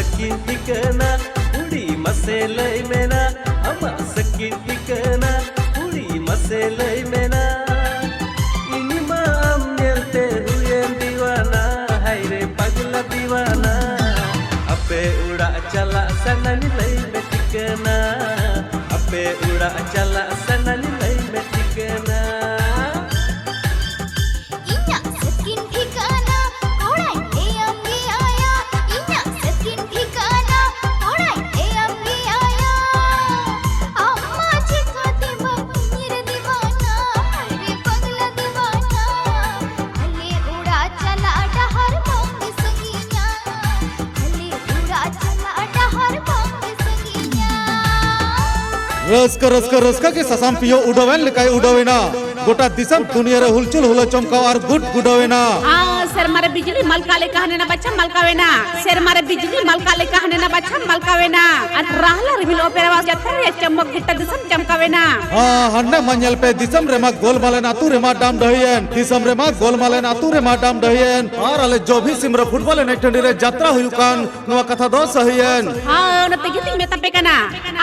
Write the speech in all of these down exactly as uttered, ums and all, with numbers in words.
ᱥᱟᱹᱠᱤᱱ ᱴᱷᱤᱠᱟᱹᱱᱟ, ᱠᱩᱲᱤ ᱢᱟᱥᱮ ᱞᱟᱹᱭ ᱢᱮᱱᱟ, ᱟᱢᱟᱜ ᱥᱟᱹᱠᱤᱱ ᱴᱷᱤᱠᱟᱹᱱᱟ, ᱠᱩᱲᱤ ᱢᱟᱥᱮ ᱞᱟᱹᱭ ᱢᱮᱱᱟ᱾ ᱤᱧ ᱢᱟ ᱟᱢ ᱧᱮᱞᱛᱮ ᱦᱩᱭᱮᱱ ᱫᱤᱣᱟᱱᱟ, ᱦᱟᱭ ᱨᱮ ᱯᱟᱜᱽᱞᱟ ᱫᱤᱣᱟᱱᱟ᱾ ᱟᱯᱮ ᱚᱲᱟᱜ ᱪᱟᱞᱟᱜ ᱥᱟᱱᱟᱧ, ᱞᱟᱹᱭ ᱢᱮ ᱴᱷᱤᱠᱟᱹᱱᱟ, ᱟᱯᱮ ᱚᱲᱟᱜ ᱪᱟᱞᱟᱜ ᱥᱟᱱᱟᱧ, ᱞᱟᱹᱭ ᱢᱮ ᱴᱷᱤᱠᱟᱹᱱᱟ᱾ ᱤᱧᱟᱜ ᱥᱟᱹᱠᱤᱱ ᱴᱷᱤᱠᱟᱹᱱᱟ, ᱠᱚᱲᱟᱧ ᱞᱟᱹᱭᱟᱢ ᱜᱮᱭᱟ᱾ ᱤᱧᱟᱜ ᱥᱟᱹᱠᱤᱱ ᱴᱷᱤᱠᱟᱹᱱᱟ, ᱠᱚᱲᱟᱧ ᱞᱟᱹᱭᱟᱢ ᱜᱮᱭᱟ᱾ ᱟᱢ ᱢᱟ ᱪᱤᱠᱟᱹᱛᱮ ᱵᱟᱢ ᱧᱤᱨ ᱫᱤᱣᱟᱱᱟ, ᱦᱟᱭ ᱨᱮ ᱯᱟᱜᱽᱞᱟ ᱫᱤᱣᱟᱱᱟ᱾ ᱟᱞᱮ ᱚᱲᱟᱜ ᱪᱟᱞᱟᱜ ᱰᱟᱦᱟᱨ ᱵᱟᱝ ᱜᱮ ᱥᱟᱺᱜᱤᱧᱟ, ᱟᱞᱮ ᱚᱲᱟᱜ ᱪᱟᱞᱟᱜ ᱰᱟᱦᱟᱨ ᱵᱟᱝ ᱜᱮ ᱥᱟᱺᱜᱤᱧᱟ᱾ ᱨᱟᱹᱥᱠᱟᱹ, ᱨᱟᱹᱥᱠᱟᱹ, ᱨᱟᱹᱥᱠᱟᱹ ᱜᱮ ᱥᱟᱥᱟᱢ ᱯᱤᱭᱳ ᱩᱰᱟᱹᱣᱮᱱ ᱞᱮᱠᱟᱭ ᱩᱰᱟᱹᱣᱮᱱᱟ᱾ ᱜᱚᱴᱟ ᱫᱤᱥᱚᱢ ᱫᱩᱱᱤᱭᱟᱹ ᱨᱮ ᱦᱩᱞᱪᱩᱞ ᱦᱩᱞᱟᱹ ᱪᱚᱢᱠᱟᱣ ᱟᱨ ᱜᱩᱰ ᱜᱩᱰᱟᱹᱣᱮᱱᱟ᱾ ᱟᱨ ᱥᱮᱨᱢᱟ ᱨᱮ ᱵᱤᱡᱽᱞᱤ ᱢᱟᱞᱠᱟ ᱞᱮᱠᱟ ᱦᱟᱱᱮᱱᱟ ᱵᱟᱪᱷᱟ ᱢᱟᱞᱠᱟᱣᱮᱱᱟ᱾ ᱥᱮᱨᱢᱟ ᱨᱮ ᱵᱤᱡᱽᱞᱤ ᱢᱟᱞᱠᱟ ᱞᱮᱠᱟ ᱦᱟᱱᱮᱱᱟ ᱵᱟᱪᱷᱟ ᱢᱟᱞᱠᱟᱣᱮᱱᱟ᱾ ᱟᱨ ᱨᱟᱦᱞᱟ ᱨᱤᱢᱤᱞ ᱚᱯᱮᱨᱟ ᱡᱟᱛᱨᱟ ᱨᱮ ᱪᱟᱢᱵᱚᱠ ᱜᱚᱴᱟ ᱫᱤᱥᱚᱢ ᱪᱟᱢᱠᱟᱣᱮᱱᱟ᱾ ᱦᱟᱸ, ᱦᱟᱱᱮ ᱢᱟ ᱧᱮᱞ ᱯᱮ, ᱫᱤᱥᱚᱢ ᱨᱮᱢᱟ ᱜᱳᱞᱢᱟᱞᱮᱱ, ᱟᱹᱛᱩ ᱨᱮᱢᱟ ᱰᱟᱢ ᱰᱟᱹᱦᱤᱭᱮᱱ᱾ ᱫᱤᱥᱚᱢ ᱨᱮᱢᱟ ᱜᱳᱞᱢᱟᱞᱮᱱ, ᱟᱹᱛᱩ ᱨᱮᱢᱟ ᱰᱟᱢ ᱰᱟᱹᱦᱤᱭᱮᱱ᱾ ᱟᱨ ᱟᱞᱮ ᱡᱚᱵᱷᱤ ᱥᱤᱢᱨᱟᱹ ᱯᱷᱩᱴᱵᱚᱞ ᱮᱱᱮᱡ ᱴᱟᱺᱰᱤ ᱨᱮ ᱡᱟᱛᱨᱟ ᱦᱩᱭᱩᱜ ᱠᱟᱱ, ᱱᱚᱣᱟ ᱠᱟᱛᱷᱟ ᱫᱚ ᱥᱟᱹᱦᱤᱭᱮᱱ᱾ ᱦᱟᱸ, ᱚᱱᱟ ᱛᱮᱜᱮ ᱛᱤᱧ ᱢᱮᱛᱟ ᱯᱮ ᱠᱟᱱᱟ,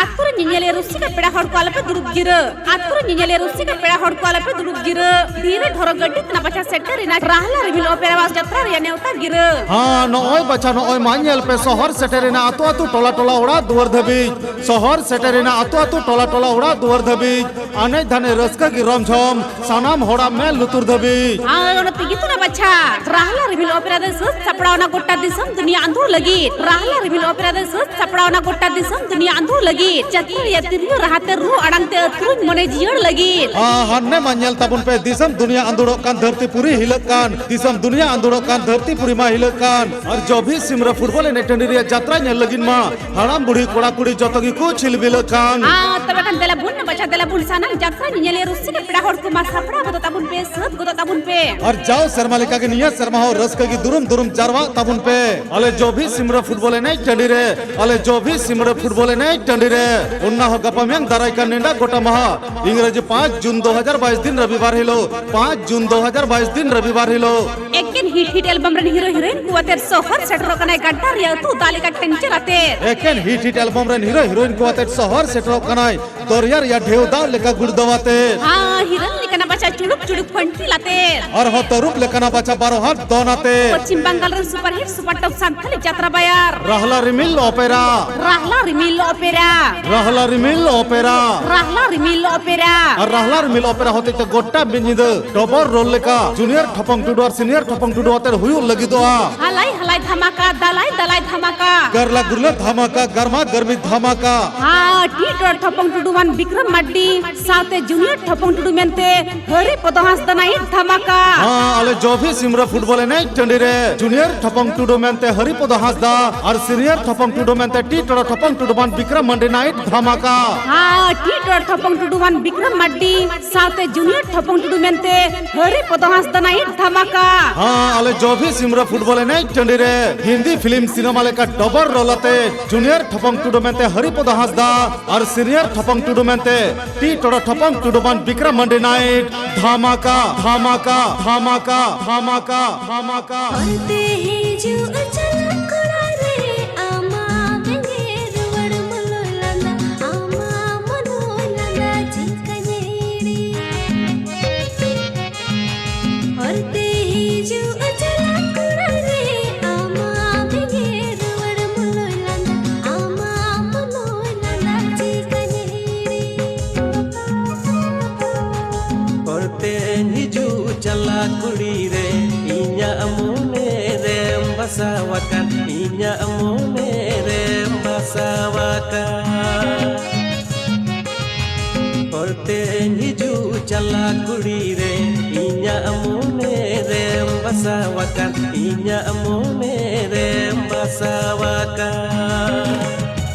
ᱟᱹᱛᱩ ᱨᱮ ᱧᱮᱧᱮᱞᱤᱭᱟᱹ ᱨᱩᱥᱤᱠᱟ ᱯᱮᱲᱟ ᱦᱚᱲ ᱠᱚ ᱟᱞᱚᱯᱮ ᱫᱩᱲᱩᱵ ᱡᱤᱨᱟᱹ᱾ ᱟᱹᱛᱩ ᱨᱮ ᱧᱮᱧᱮᱞᱤᱭᱟᱹ ᱨᱩᱥᱤᱠᱟ ᱯᱮᱲᱟ ᱦᱚᱲ ᱠᱚ ᱟᱞᱚᱯᱮ ᱫᱩᱲᱩᱵ ᱡᱤᱨᱟᱹ᱾ ᱫᱷᱤᱨᱮ ᱰᱷᱚᱨᱚ ᱜᱟᱹᱰᱤ ᱛᱮᱱᱟ ᱵᱟᱪᱷᱟ ᱥᱮᱴᱮᱨ ᱮᱱᱟ ᱨᱟᱦᱞᱟ ᱨᱤᱢᱤᱞ ᱚᱯᱮᱨᱟ ᱡᱟᱛᱨᱟ ᱨᱮᱭᱟᱜ ᱱᱮᱣᱛᱟ ᱜᱤᱨᱟᱹ᱾ ᱦᱟᱸ, ᱱᱚᱜᱼᱚᱭ ᱵᱟᱪᱷᱟ, ᱱᱚᱜᱼᱚᱭ ᱢᱟ ᱧᱮᱞ ᱯᱮ, ᱥᱚᱦᱚᱨ ᱥᱮᱴᱮᱨ ᱮᱱᱟ ᱟᱹᱛᱩ ᱟᱹᱛᱩ, ᱴᱚᱞᱟ ᱴᱚᱞᱟ, ᱚᱲᱟᱜ ᱫᱩᱣᱟᱹᱨ ᱫᱷᱟᱹᱵᱤᱡ᱾ ᱥᱚᱦᱚᱨ ᱥᱮᱴᱮᱨ ᱮᱱᱟ ᱟᱹᱛᱩ ᱟᱹᱛᱩ, ᱴᱚᱞᱟ ᱴᱚᱞᱟ, ᱚᱲᱟᱜ ᱫᱩᱣᱟᱹᱨ ᱫᱷᱟᱹᱵᱤᱡ᱾ ᱟᱱᱮᱡ ᱫᱷᱟᱱᱮᱡ ᱨᱟᱹᱥᱠᱟᱹ ᱜᱮ ᱨᱚᱢᱡᱷᱚᱢ, ᱥᱟᱱᱟᱢ ᱦᱚᱲᱟᱜ ᱢᱮᱫ ᱞᱩᱛᱩᱨ ᱫᱷᱟᱹᱵᱤᱡ᱾ ᱟᱨ ᱚᱱᱟ ᱛᱮᱜᱮ ᱛᱚ ᱱᱟ ᱵᱟᱪᱷᱟ, ᱨᱟᱦᱞᱟ ᱨᱤᱢᱤᱞ ᱚᱯᱮᱨᱟ ᱫᱚ ᱥᱟᱹᱛ ᱥᱟᱯᱲᱟᱣ ᱮᱱᱟ ᱜᱚᱴᱟ ᱫᱤᱥᱚᱢ ᱫᱩᱱᱤᱭᱟᱹ ᱟᱸᱫᱳᱲ ᱞᱟᱹᱜᱤᱫ᱾ ᱨᱟᱦᱞᱟ ᱨᱤᱢᱤᱞ ᱚᱯᱮᱨᱟ ᱫᱚ ᱥᱟᱹᱛ ᱥᱟᱯᱲᱟᱣ ᱮᱱᱟ ᱜᱚᱴᱟ ᱫᱤᱥᱚᱢ ᱫᱩᱱᱤᱭᱟᱹ ᱟᱸᱫᱳᱲ ᱞᱟᱹᱜᱤᱫ᱾ ᱡᱟᱹᱛᱤ ᱨᱮᱭᱟᱜ ᱛᱤᱨᱭᱳ ᱨᱟᱦᱟ ᱛᱮ, ᱨᱩ ᱟᱲᱟᱝ ᱛᱮ ᱟᱹᱛᱨᱩᱧ ᱢᱚᱱᱮ ᱡᱤᱭᱟᱹᱲ ᱞᱟᱹᱜᱤᱫ᱾ ᱦᱟᱸ, ᱦᱟᱱᱮ ᱢᱟ ᱧᱮᱞ ᱛᱟᱵᱚᱱ ᱯᱮ, ᱫᱤᱥᱚᱢ ᱫᱩᱱᱤᱭᱟᱹ ᱟᱸᱫᱳᱲᱚᱜ ᱠᱟᱱ, ᱫᱷᱟᱹᱨᱛᱤ ᱯᱩᱨᱤ ᱦᱤᱞᱟᱹᱜ ᱠᱟᱱ, ᱫᱤᱥᱚᱢ ᱫᱩᱱᱤᱭᱟᱹ ᱟᱸᱫᱳᱲᱚᱜ ᱠᱟᱱ, ᱫᱷᱟᱹᱨᱛᱤ ᱯᱩᱨᱤ ᱢᱟ ᱦᱤᱞᱟᱹᱜ ᱠᱟᱱ᱾ ᱟᱨ ᱡᱚᱵᱷᱤ ᱥᱤᱢᱨᱟᱹ ᱯᱷᱩᱴᱵᱚᱞ ᱮᱱᱮᱡ ᱴᱟᱺᱰᱤ ᱨᱮᱭᱟᱜ ᱡᱟᱛᱨᱟ ᱧᱮᱞ ᱞᱟᱹᱜᱤᱫ ᱢᱟ ᱦᱟᱲᱟᱢ ᱵᱩᱲᱦᱤ ᱠᱚᱲᱟ ᱠᱩᱲᱤ ᱡᱚᱛᱚ ᱜᱮᱠᱚ ᱪᱷᱤᱞᱵᱤᱞᱟᱹᱜ ᱠᱟᱱ᱾ ᱟᱨ ᱛᱚᱵᱮ ᱠᱷᱟᱱ ᱫᱮᱞᱟ ᱵᱚᱱ ᱵᱟᱪᱷᱟ, ᱫᱮᱞᱟ ᱵᱚᱱ ᱥᱟᱱᱟᱢ ᱡᱟᱛᱨᱟ ᱧᱮᱧᱮᱞᱤᱭᱟᱹ ᱨᱩᱥᱤᱠᱟ ᱯᱮᱲᱟ ᱦᱚᱲ ᱠᱚ ᱢᱟ ᱥᱟᱯᱲᱟᱣ ᱜᱚᱫᱚᱜ ᱛᱟᱵᱚᱱ ᱯᱮ, ᱥᱟᱹᱛ ᱜᱚᱫᱚᱜ ᱛᱟᱵᱚᱱ ᱯᱮ᱾ ᱟᱨ ᱡᱟᱣ ᱥᱮᱨᱢᱟ ᱞᱮᱠᱟ ᱜᱮ ᱱᱤᱭᱟᱹ ᱥᱮᱨᱢᱟ ᱦᱚᱸ ᱨᱟᱹᱥᱠᱟᱹ ᱜᱮ ᱫᱩᱨᱩᱢ ᱫᱩᱨᱩᱢ ᱡᱟᱨᱣᱟᱜ ᱛᱟᱵᱚᱱ ᱯᱮ᱾ ᱟᱞᱮ ᱡᱚᱵᱷᱤ ᱥᱤᱢᱨᱟᱹ ᱯᱷᱩᱴᱵᱚᱞ ᱮᱱᱮᱡ ᱴᱟᱺᱰᱤ ᱨᱮ, ᱟᱞᱮ ᱡᱚᱵᱷᱤ ᱥᱤᱢᱨᱟᱹ ᱯᱷᱩᱴᱵᱚᱞ ᱮᱱᱮᱡ ᱴᱟᱺᱰᱤ ᱨᱮ᱾ ᱚᱱᱟ ᱦᱚᱸ ᱜᱟᱯᱟ ᱢᱮᱭᱟᱝ ᱫᱟᱨᱟᱭ ᱠᱟᱱ ᱱᱮᱰᱟ ᱜᱚᱴᱟ ᱢᱟᱦᱟ, ᱤᱝᱨᱮᱡᱤ ᱯᱟᱸᱪ ᱡᱩᱱ ᱫᱩ ᱦᱟᱡᱟᱨ ᱵᱟᱭᱤᱥ ᱫᱤᱱ ᱨᱚᱵᱤᱵᱟᱨ ᱦᱤᱞᱳᱜ, ᱯᱟᱸᱪ ᱡᱩᱱ ᱫᱩ ᱦᱟᱡᱟᱨ ᱵᱟᱭᱤᱥ ᱫᱤᱱ ᱨᱚᱵᱤᱵᱟᱨ ᱦᱤᱞᱳᱜ᱾ ᱮᱠᱮ ᱦᱤᱴ ᱦᱤᱴ ᱮᱞᱵᱟᱢ ᱨᱮᱱ ᱦᱤᱨᱳ ᱦᱤᱨᱳᱭᱤᱱ ᱠᱚ ᱟᱛᱮᱫ ᱥᱚᱦᱚᱨ ᱥᱮᱴᱮᱨᱚᱜ ᱠᱟᱱᱟᱭ ᱜᱟᱰᱰᱷᱟ ᱨᱮᱭᱟᱜ ᱟᱹᱛᱩ ᱫᱟᱜ ᱞᱮᱠᱟ ᱴᱮᱱᱪᱟᱨ ᱟᱛᱮᱫ᱾ ᱮᱠᱮᱱ ᱦᱤᱴ ᱦᱤᱴ ᱮᱞᱵᱟᱢ ᱨᱮᱱ ᱦᱤᱨᱳ ᱦᱤᱨᱳᱭᱤᱱ ᱠᱚ ᱟᱛᱮᱫ ᱥᱚᱦᱚᱨ ᱥᱮᱴᱮᱨᱚᱜ ᱠᱟᱱᱟᱭ ᱫᱚᱨᱭᱟ ᱨᱮᱭᱟᱜ ᱰᱷᱮᱣ ᱫᱟᱜ ᱞᱮᱠᱟ ᱜᱩᱲᱫᱟᱹᱣ ᱟᱛᱮᱫ᱾ ᱦᱟᱸ, ᱦᱤᱨᱟᱹᱱ ᱞᱮᱠᱟᱱᱟᱜ ᱵᱟᱪᱷᱟ ᱪᱩᱲᱩᱠ ᱪᱩᱲᱩᱠ ᱯᱷᱟᱹᱱᱴᱤᱞ ᱟᱛᱮᱫ᱾ ᱟᱨᱦᱚᱸ ᱛᱟᱹᱨᱩᱵ ᱞᱮᱠᱟᱱᱟᱜ ᱵᱟᱪᱷᱟ ᱵᱟᱨᱚ ᱦᱟᱛ ᱫᱚᱱ ᱟᱛᱮᱫ᱾ ᱯᱚᱪᱷᱤᱢ ᱵᱟᱝᱜᱟᱞ ᱨᱮᱱ ᱥᱩᱯᱟᱨ ᱦᱤᱴ ᱥᱩᱯᱟᱨ ᱴᱚᱯ ᱥᱟᱱᱛᱟᱞᱤ ᱡᱟᱛᱨᱟ ᱵᱟᱭᱟᱨ᱾ ᱨᱟᱦᱞᱟ ᱨᱤᱢᱤᱞ ᱚᱯᱮᱨᱟ᱾ ᱨᱟᱦᱞᱟ ᱨᱤᱢᱤᱞ ᱚᱯᱮᱨᱟ᱾ ᱨᱟᱦᱞᱟ ᱨᱤᱢᱤᱞ ᱚᱯᱮᱨᱟ᱾ ᱨᱟᱦᱞᱟ ᱨᱤᱢᱤᱞ ᱚᱯᱮᱨᱟ᱾ ᱟᱨ ᱨᱟᱦᱞᱟ ᱨᱤᱢᱤᱞ ᱚᱯᱮᱨᱟ ᱦᱚᱛᱮᱡ ᱛᱮ ᱜᱚᱴᱟ ᱢᱤᱫ ᱧᱤᱫᱟᱹ ᱰᱚᱵᱚᱞ ᱨᱳᱞ ᱞᱮᱠᱟ ᱡᱩᱱᱤᱭᱟᱨ ᱴᱷᱚᱯᱚᱝ ᱴᱩᱰᱩ ᱟᱨ ᱥᱤᱱᱤᱭᱟᱨ ᱴᱷᱚᱯᱚᱝ ᱴᱩᱰᱩ ᱟᱛᱮ ᱦᱩᱭᱩᱜ ᱞᱟᱹᱜᱤᱫᱚᱜᱼᱟ᱾ ᱦᱟᱞᱟᱭ ᱦᱟᱞᱟᱭ ᱫᱷᱟᱢᱟᱠᱟ, ᱫᱟᱞᱟᱭ ᱫᱟᱞᱟᱭ ᱫᱷᱟᱢᱟᱠᱟ᱾ ᱜᱟᱨᱞᱟ ᱜᱩᱨᱞᱟᱹ ᱫᱷᱟᱢᱟᱠᱟ, ᱜᱟᱨᱢᱟ ᱜᱟᱨᱢᱤ ᱫᱷᱟᱢᱟᱠᱟ᱾ ᱦᱟ, ᱴᱤ ᱴᱚᱲ ᱴᱷᱚᱯᱚᱝ ᱴᱩᱰᱩᱣᱟᱱ ᱵᱤᱠᱨᱚᱢ ᱢᱟᱨᱰᱤ ᱥᱟᱶᱛᱮ ᱡᱩᱱᱤᱭᱟᱨ ᱴᱷᱚᱯᱚᱝ ᱴᱩᱰᱩ ᱢᱮᱱᱛᱮ ᱦᱟᱹᱨᱤ ᱯᱚᱫᱚ ᱦᱟᱸᱥᱫᱟ ᱱᱟᱭᱤᱴ ᱫᱷᱟᱢᱟᱠᱟ᱾ ᱦᱟ, ᱟᱞᱮ ᱡᱚᱵᱷᱤ ᱥᱤᱢᱨᱟ ᱯᱷᱩᱴᱵᱚᱞ ᱮᱱᱮᱡ ᱴᱟᱺᱰᱤ ᱨᱮ ᱡᱩᱱᱤᱭᱟᱨ ᱴᱷᱚᱯᱚᱝ ᱴᱩᱰᱩ ᱢᱮᱱᱛᱮ ᱦᱟᱹᱨᱤ ᱯᱚᱫᱚ ᱦᱟᱸᱥᱫᱟ ᱟᱨ ᱥᱤᱱᱤᱭᱟᱨ ᱴᱷᱚᱯᱚᱝ ᱴᱩᱰᱩ ᱢᱮᱱᱛᱮ ᱴᱤ ᱴᱚᱲᱚ ᱴᱷᱚᱯᱚᱝ ᱴᱩᱰᱩ ᱵᱟᱱ ᱵᱤᱠᱨᱚᱢ ᱢᱟᱨᱰᱤ ᱱᱟᱭᱤᱴ ᱫᱷᱟᱢᱟᱠᱟ᱾ ᱦᱟ, ᱴᱤ ᱴᱚᱲᱚ ᱴᱷᱚᱯᱚᱝ ᱴᱩᱰᱩ ᱵᱟᱱ ᱵᱤᱠᱨᱚᱢ ᱢᱟᱨᱰᱤ ᱥᱟᱶᱛᱮ ᱡᱩᱱᱤᱭᱟᱨ ᱴᱷᱚᱯᱚᱝ ᱴᱩᱰᱩ ᱢᱮᱱᱛᱮ ᱦᱟᱹᱨᱤ ᱯᱚᱫᱚ ᱦᱟᱸᱥᱫᱟ ᱱᱟᱭᱤᱴ ᱫᱷᱟᱢᱟᱠᱟ᱾ ᱦᱟ, ᱟᱞᱮ ᱡᱚᱵᱷᱤ ᱥᱤᱢᱨᱟ ᱯᱷᱩᱴᱵᱚᱞ ᱮᱱᱮᱡ ᱴᱟᱺᱰᱤ ᱨᱮ ᱦᱤᱱᱫᱤ ᱯᱷᱤᱞᱢ ᱥᱤᱱᱮᱢᱟ ᱞᱮᱠᱟ ᱰᱚᱵᱚᱞ ᱨᱳᱞ ᱟᱛᱮ ᱡᱩᱱᱤᱭᱟᱨ ᱴᱷᱚᱯᱚᱝ ᱴᱩᱰᱩ ᱢᱮᱱᱛᱮ ᱦᱟᱹᱨᱤ ᱯᱚᱫᱚ ᱦᱟᱸᱥᱫᱟ ᱟᱨ ᱥᱤᱱᱤᱭᱟᱨ ᱴᱷᱚᱯᱚᱝ ᱴᱩᱰᱩ ᱢᱮᱱᱛᱮ ᱴᱤ ᱴᱚᱲᱚ ᱴᱷᱚᱯᱚᱝ ᱴᱩᱰᱩ ᱵᱟᱱ ᱵᱤᱠᱨᱚᱢ ᱢᱟᱨᱰᱤ ᱱᱟᱭᱤᱴ ᱫᱷᱟᱢᱟᱠᱟ, ᱫᱷᱟᱢᱟᱠᱟ, ᱫᱷᱟᱢᱟᱠᱟ, ᱫᱷᱟᱢᱟᱠᱟ, ᱫᱷᱟᱢᱟᱠᱟ᱾ ᱦᱚᱨᱛᱮ ᱦᱤᱡᱩᱜ ᱪᱟᱞᱟᱜ ᱠᱚᱲᱟ ᱨᱮ ᱟᱢᱟ ᱵᱮᱸᱜᱮᱫ ᱨᱩᱣᱟᱹᱲ ᱢᱚᱞᱚᱭ ᱞᱟᱸᱫᱟ, ᱟᱢᱟ ᱢᱚᱞᱚᱭ ᱞᱟᱸᱫᱟ ᱪᱤᱠᱟᱹᱧ ᱦᱤᱲᱤᱧ? ᱦᱚᱨᱛᱮ ᱦᱤᱡᱩᱜ ᱪᱟᱞᱟᱜ ᱠᱚᱲᱟ ᱨᱮ ᱟᱢᱟ ᱵᱮᱸᱜᱮᱫ ᱨᱩᱣᱟᱹᱲ ᱢᱚᱞᱚᱭ ᱞᱟᱸᱫᱟ, ᱟᱢᱟ ᱢᱚᱞᱚᱭ ᱞᱟᱸᱫᱟ ᱪᱤᱠᱟᱹᱧ ᱦᱤᱲᱤᱧ? ᱦᱚᱨᱛᱮᱧ ᱦᱤᱡᱩᱜ ᱪᱟᱞᱟᱜ ᱠᱩᱲᱤ ᱨᱮ ᱤᱧᱟᱹᱜ ᱢᱚᱱᱮ ᱨᱮᱢ ᱵᱟᱥᱟᱣ ᱟᱠᱟᱱ, ᱤᱧᱟᱹᱜ ᱢᱚᱱᱮ ᱨᱮᱢ ᱵᱟᱥᱟᱣ ᱟᱠᱟᱱ᱾ ᱦᱚᱨᱛᱮᱧ ᱦᱤᱡᱩᱜ ᱪᱟᱞᱟᱜ ᱠᱩᱲᱤ ᱨᱮ ᱤᱧᱟᱹᱜ ᱢᱚᱱᱮ ᱨᱮᱢ ᱵᱟᱥᱟᱣ ᱟᱠᱟᱱ, ᱤᱧᱟᱹᱜ ᱢᱚᱱᱮ ᱨᱮᱢ ᱵᱟᱥᱟᱣ ᱟᱠᱟᱱ᱾